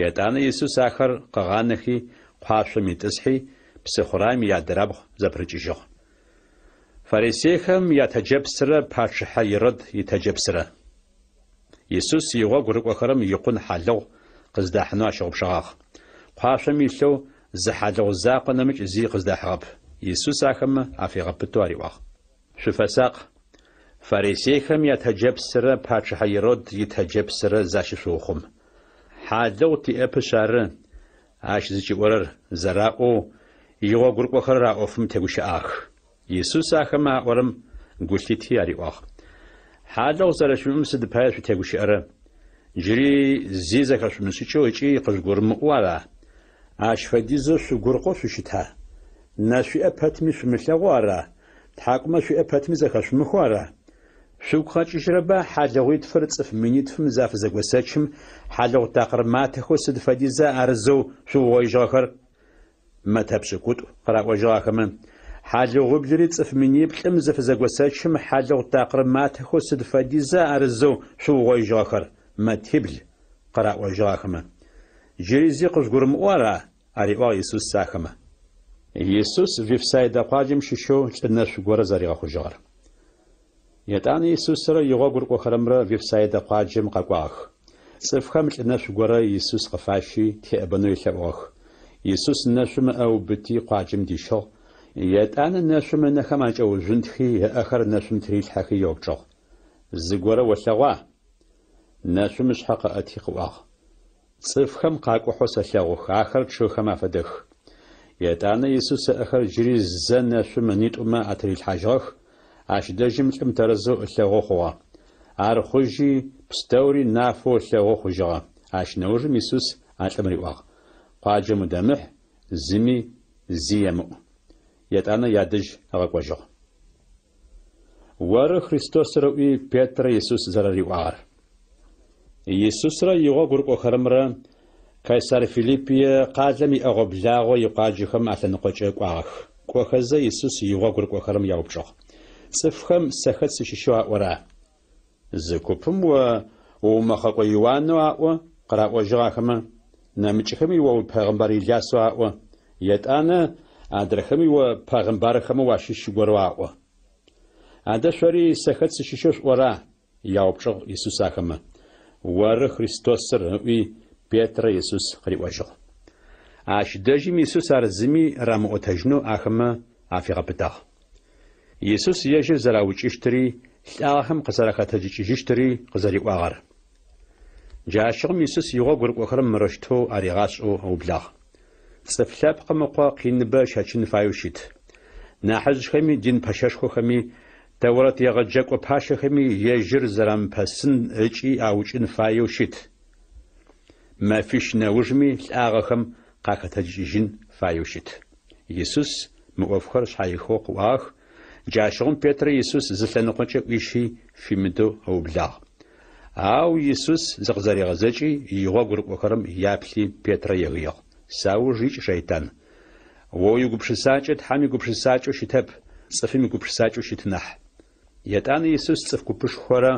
S1: Етӏанэ Исус ахэр къыгъанэхи, къуашъом итӏысхьи, псыхъураем иадырабгъу зэпырыкӏыжьыгъ. Фарисейхэм ятэджэпсрэ пачъыхьэ Ирод итэджэпсрэ. Исус игъогу рыкӏохэрэм икъун хьалыгъу къыздахьынэу ащыгъупшэгъагъ. Къуашъом илъэу зы хьалыгъу закъо нэмыкӏ зи къыздахьыгъэп. Исус ахэмэ афигъэпытэу ариӏуагъ. Шъуфэсакъ! Фарисейхэм ятэджэпсрэ пачъыхьэ Ирод итэджэпсрэ защышъуухъум. Хьалыгъу тиӏэпышъ ары ащ зыкӏиӏорэр, зэраӏоу, игъогурыкӏохэрэр а ӏофым тегущыӏагъэх. Исус ахэмэ аӏорэм гу лъити ариӏуагъ. Хьалыгъу зэрэшъуимыӏэм сыд пае шъутегущыӏэрэ? Джыри зи зэхэшъумышӏыкӏэу ыкӏи къыжъугурымыӏоу ара? Ащ фэдизэу шъугуркъэу шъущыта? Нэ шъуиӏэ пэтми шъумылъэгъоу ара? Тхьакӏумэ шъуиӏэ пэтми зэхэшъумыхэу ара? Шъугу къэкӏыжьырэба хьалыгъуитфыр цӏыф минитфым зафызэгосэчым хьалыгъу такъыр матэхэу сыд фэдиза арызэу шъуугъоижьыгъэхэр? Мэтэ пшӏыкӏутӏу, къыраӏожьыгъ ахэмэ. Хьалыгъуиблыри цӏыф миниплӏым зыфызэгосэчым хьалыгъу такъыр матэхэу сыд фэдиза арызэу шъуугъоижьыгъэхэр? Мэтибл, къыраӏожьыгъ ахэмэ. Джыри зи къыжъугурымыӏоу ара? ариӏуагъ Исус ахэмэ. Исус Вифсайдэ къуаджэм щыщэу лӏы нэшъу горэ зэригъэхъужьыгъэр. Етӏанэ Исусрэ игъогу рыкӏохэрэмрэ Вифсайдэ къуаджэм къэкӏуагъэх. Цӏыфхэм лӏы нэшъу горэ Исус къыфащи, теӏэбэнэу елъэӏугъэх. Исус нэшъум ыӏэ ыубыти, къуаджэм дищыгъ. Етӏанэ нэшъум ынэхэм акӏэужъунтхи, ыӏэхэр нэшъум тырилъхьэхи еупчӏыгъ. Зыгорэ олъэгъуа? Нэшъум ышъхьэ къыӏэти къыӏуагъ. Цӏыфхэм къакӏухьэу сэлъэгъух, ахэр чъыгхэм афэдэх. Етӏанэ Исус ыӏэхэр джыри зэ нэшъум ынитӏумэ атырилъхьажьыгъэх, ащ дэжьым лӏым тэрэзэу ылъэгъоу хъугъэ. Ар хъужьи, пстэури нафэу ылъэгъоу хъужьыгъэ. Ащ нэужым Исус а лӏым риӏуагъ, Къуаджэм удэмыхь, зыми зи емыӏу. Етӏанэ ядэжь ыгъэкӏожьыгъ. Оры Христосыр ыӏуи, Петрэ Исус зэрэриӏуагъэр. Исусрэ игъогу рыкӏохэрэмрэ Кайсар Филиппие къалэм иӏэгъо-благъо икъуаджэхэм алъэныкъокӏэ кӏуагъэх. Кӏохэзэ, Исус игъогу рыкӏохэрэм яупчӏыгъ. Цӏыфхэм сэ хэт сыщыщэу аӏора? Зы купым о уумэхъэкӏо Иуанэу аӏо, къыраӏожьыгъ ахэмэ, нэмыкӏхэми о упегъымбар Илясэу аӏо, етӏанэ адрэхэми о пегъымбархэмэ уащыщ горэу аӏо. Адэ шъори сэ хэт сыщыщэу шъуӏора? яупчӏыгъ Исус ахэмэ. Оры Христосыр, ыӏуи, Петрэ Исус къыриӏожьыгъ. Ащ дэжьым Исус ар зыми рамыӏотэжьынэу ахэмэ афигъэпытагъ. Исус ежьыр зэраукӏыщтыри, лӏагъэхэм къызэрахэтэджыкӏыжьыщтыри къызэриӏуагъэр. Джащыгъум Исус игъогу рыкӏохэрэм мырэущтэу аригъашӏэу ыублагъ. Цӏыф Лъэпкъым Ыкъо къиныбэ ыщэчын фаеу щыт. Нахьыжъхэми, дин пэщэшхохэми, Тэурэт егъэджэкӏо пащэхэми ежьыр зэрамыпэсын ыкӏи аукӏын фаеу щыт. Мэфищ нэужми лӏагъэхэм къахэтэджыкӏыжьын фаеу щыт. Исус мы ӏофхэр шъхьаихыгъэу къыӏуагъэх, Джащыгъум Петрэ Исус зы лъэныкъокӏэ ӏуищи фимыдэу ыублагъ. Ау Исус зыкъызэригъэзэкӏи, игъогу рыкӏохэрэм яплъи Петрэ егыигъ, Сауж икӏ, шэйтан! О уигупшысакӏэ Тхьэм игупшысакӏэу щытэп, цӏыфым игупшысакӏэу щыт нахь. Етӏанэ Исус цӏыф купышхорэ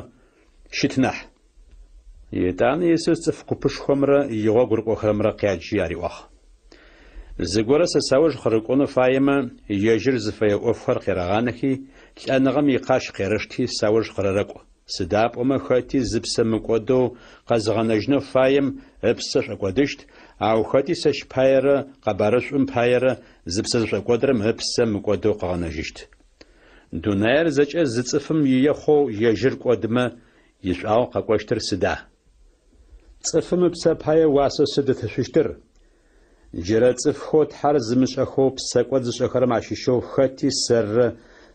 S1: щыт нахь. Етӏанэ Исус цӏыф купышхомрэ игъогу рыкӏохэрэмрэ къяджи ариӏуагъ. Зыгорэ сэ сауж къырыкӏонэу фаемэ, ежьыр зыфэе ӏофхэр къерэгъанэхи, лӏэныгъэм икъащ къерэшти сауж къырэрэкӏу. Сыда пӏомэ хэти зыпсэ мыкӏодэу къэзыгъэнэжьынэу фаем ыпсэ шӏокӏодыщт, ау хэти сэщ паерэ къэбарышӏум паерэ зыпсэ зышӏокӏодырэм ыпсэ мыкӏодэу къыгъэнэжьыщт. Дунаир зэкӏэ зы цӏыфым ие хъоу ежьыр кӏодымэ, ишӏуагъэу къэкӏощтыр сыда? Цӏыфым ыпсэ пае уасэу сыд ытышъущтыр? Джырэ цӏыфхэу Тхьэр зымышӏэхэу псэкӏод зышӏэхэрэм ащыщэу хэти сэррэ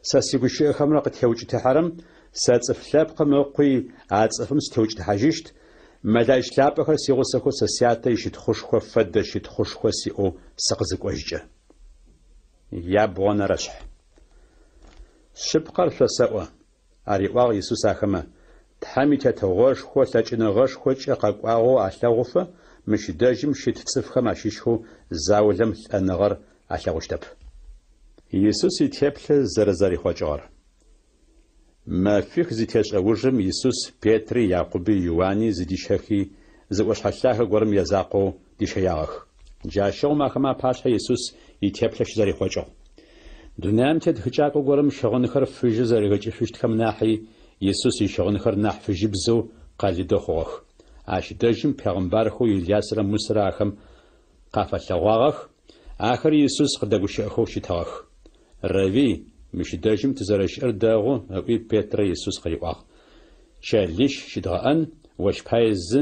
S1: сэ сигущыӏэхэмрэ къытеукӏытыхьэрэм, сэ Цӏыф Лъэпкъым Ыкъуи а цӏыфым сытеукӏытыхьажьыщт, мэлаӏич лъапӏэхэр сигъусэхэу сэ Сятэ ищытхъушхо фэдэ щытхъушхо сиӏэу сыкъызыкӏожькӏэ. Ябгъонэрэшъхь. Шъыпкъэр шъосэӏо, ариӏуагъ Исус ахэмэ, Тхьэм и Тетыгъошхо лъэкӏыныгъэшхокӏэ къэкӏуагъэу алъэгъуфэ, мыщ дэжьым щыт цӏыфхэм ащыщхэу заулэм лӏэныгъэр алъэгъущтэп. Исус итеплъэ зэрэзэрихъокӏыгъэр. Мэфих зытешӏэ ужым Исус Петри, Якъуби, Иуани зыдищэхи, зы ӏошъхьэ лъагэ горэм язакъоу дищэягъэх. Джащыгъум ахэмэ апашъхьэ Исус итеплъэ щызэрихъокӏыгъ. Дунаим тет хыкӏакӏо горэм щыгъынхэр фыжьы зэригъэкӏышъущтхэм нахьи Исус ищыгъынхэр нахь фыжьыбзэу къэлыдэу хъугъэх. Ащ дэжьым пегъымбархэу Илясрэ Мусэрэ ахэм къафэлъэгъуагъэх, ахэр Исус къыдэгущыӏэхэу щытыгъэх. Равви, мыщ дэжьым тызэрэщыӏэр дэгъу, ыӏуи Петрэ Исус къыриӏуагъ. Чэлищ щыдгъэӏэн, ощ пае зы,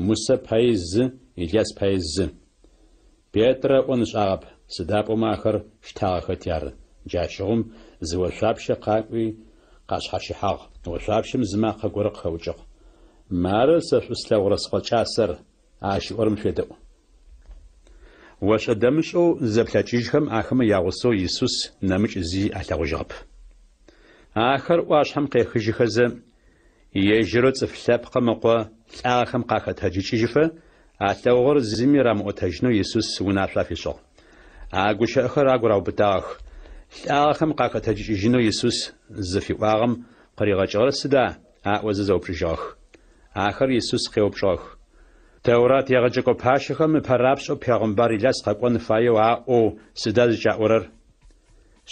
S1: Мусэ паий зы, Иляс паий зы. Петрэ ыӏон ышӏагъэп, сыда пӏомэ ахэр щтагъэхэти ары. Джащыгъум зы ошъуапщэ къакӏуи къашъхьащыхьагъ. Ошъуапщэм зы макъэ горэ къыхэӏукӏыгъ. Мары сэ шӏу слъэгъурэ Скъо кӏасэр, ащ ыӏорэм шъуедэӏу. Ошӏэ-дэмышӏэу зызэплъэкӏыжьхэм ахэмэ ягъусэу Исус нэмыкӏ зи алъэгъужьыгъэп. Ахэр ӏуашъхьэм къехыжьыхэзэ, ежьырэу Цӏыф Лъэпкъым Ыкъо лӏагъэхэм къахэтэджыкӏыжьыфэ, алъэгъугъэр зыми рамыӏотэжьынэу Исус унашъо афишӏыгъ. А гущыӏэхэр агу раубытагъэх. Лӏагъэхэм къахэтэджыкӏыжьынэу Исус зыфиӏуагъэм къыригъэкӏыгъэр сыда? аӏозэ зэупчӏыжьыгъэх. Ахэр Исус къеупчӏыгъэх. Тэурат егъэджэкӏо пащэхэм ыпэрапшӏэу пегъымбар Иляс къэкӏон фаеу аӏоу сыда зыкӏаӏорэр?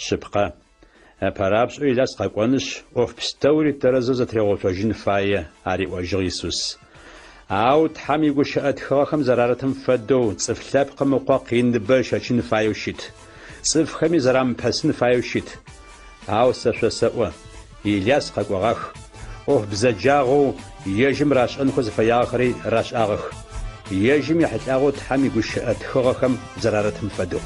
S1: Шъыпкъэ, ыпэрапшӏэу Иляс къэкӏонышъ, ӏоф пстэури тэрэзэу зэтыригъэуцожьын фае, ариӏожьыгъ Исус. Ау Тхьэм игущыӏэ тхыгъэхэм зэрарытым фэдэу, Цӏыф Лъэпкъым Ыкъо къиныбэ ыщэчын фаеу щыт. Цӏыфхэми зэрамыпэсын фаеу щыт. Ау сэ шъосэӏо, Иляс къэкӏогъах, ӏоф бзэджагъэу ежьым рашӏэнхэу зыфэягъэхэри рашӏагъэх, ежьым ехьылӏагъэу Тхьэм игущыӏэ тхыгъэхэм зэрарытым фэдэу.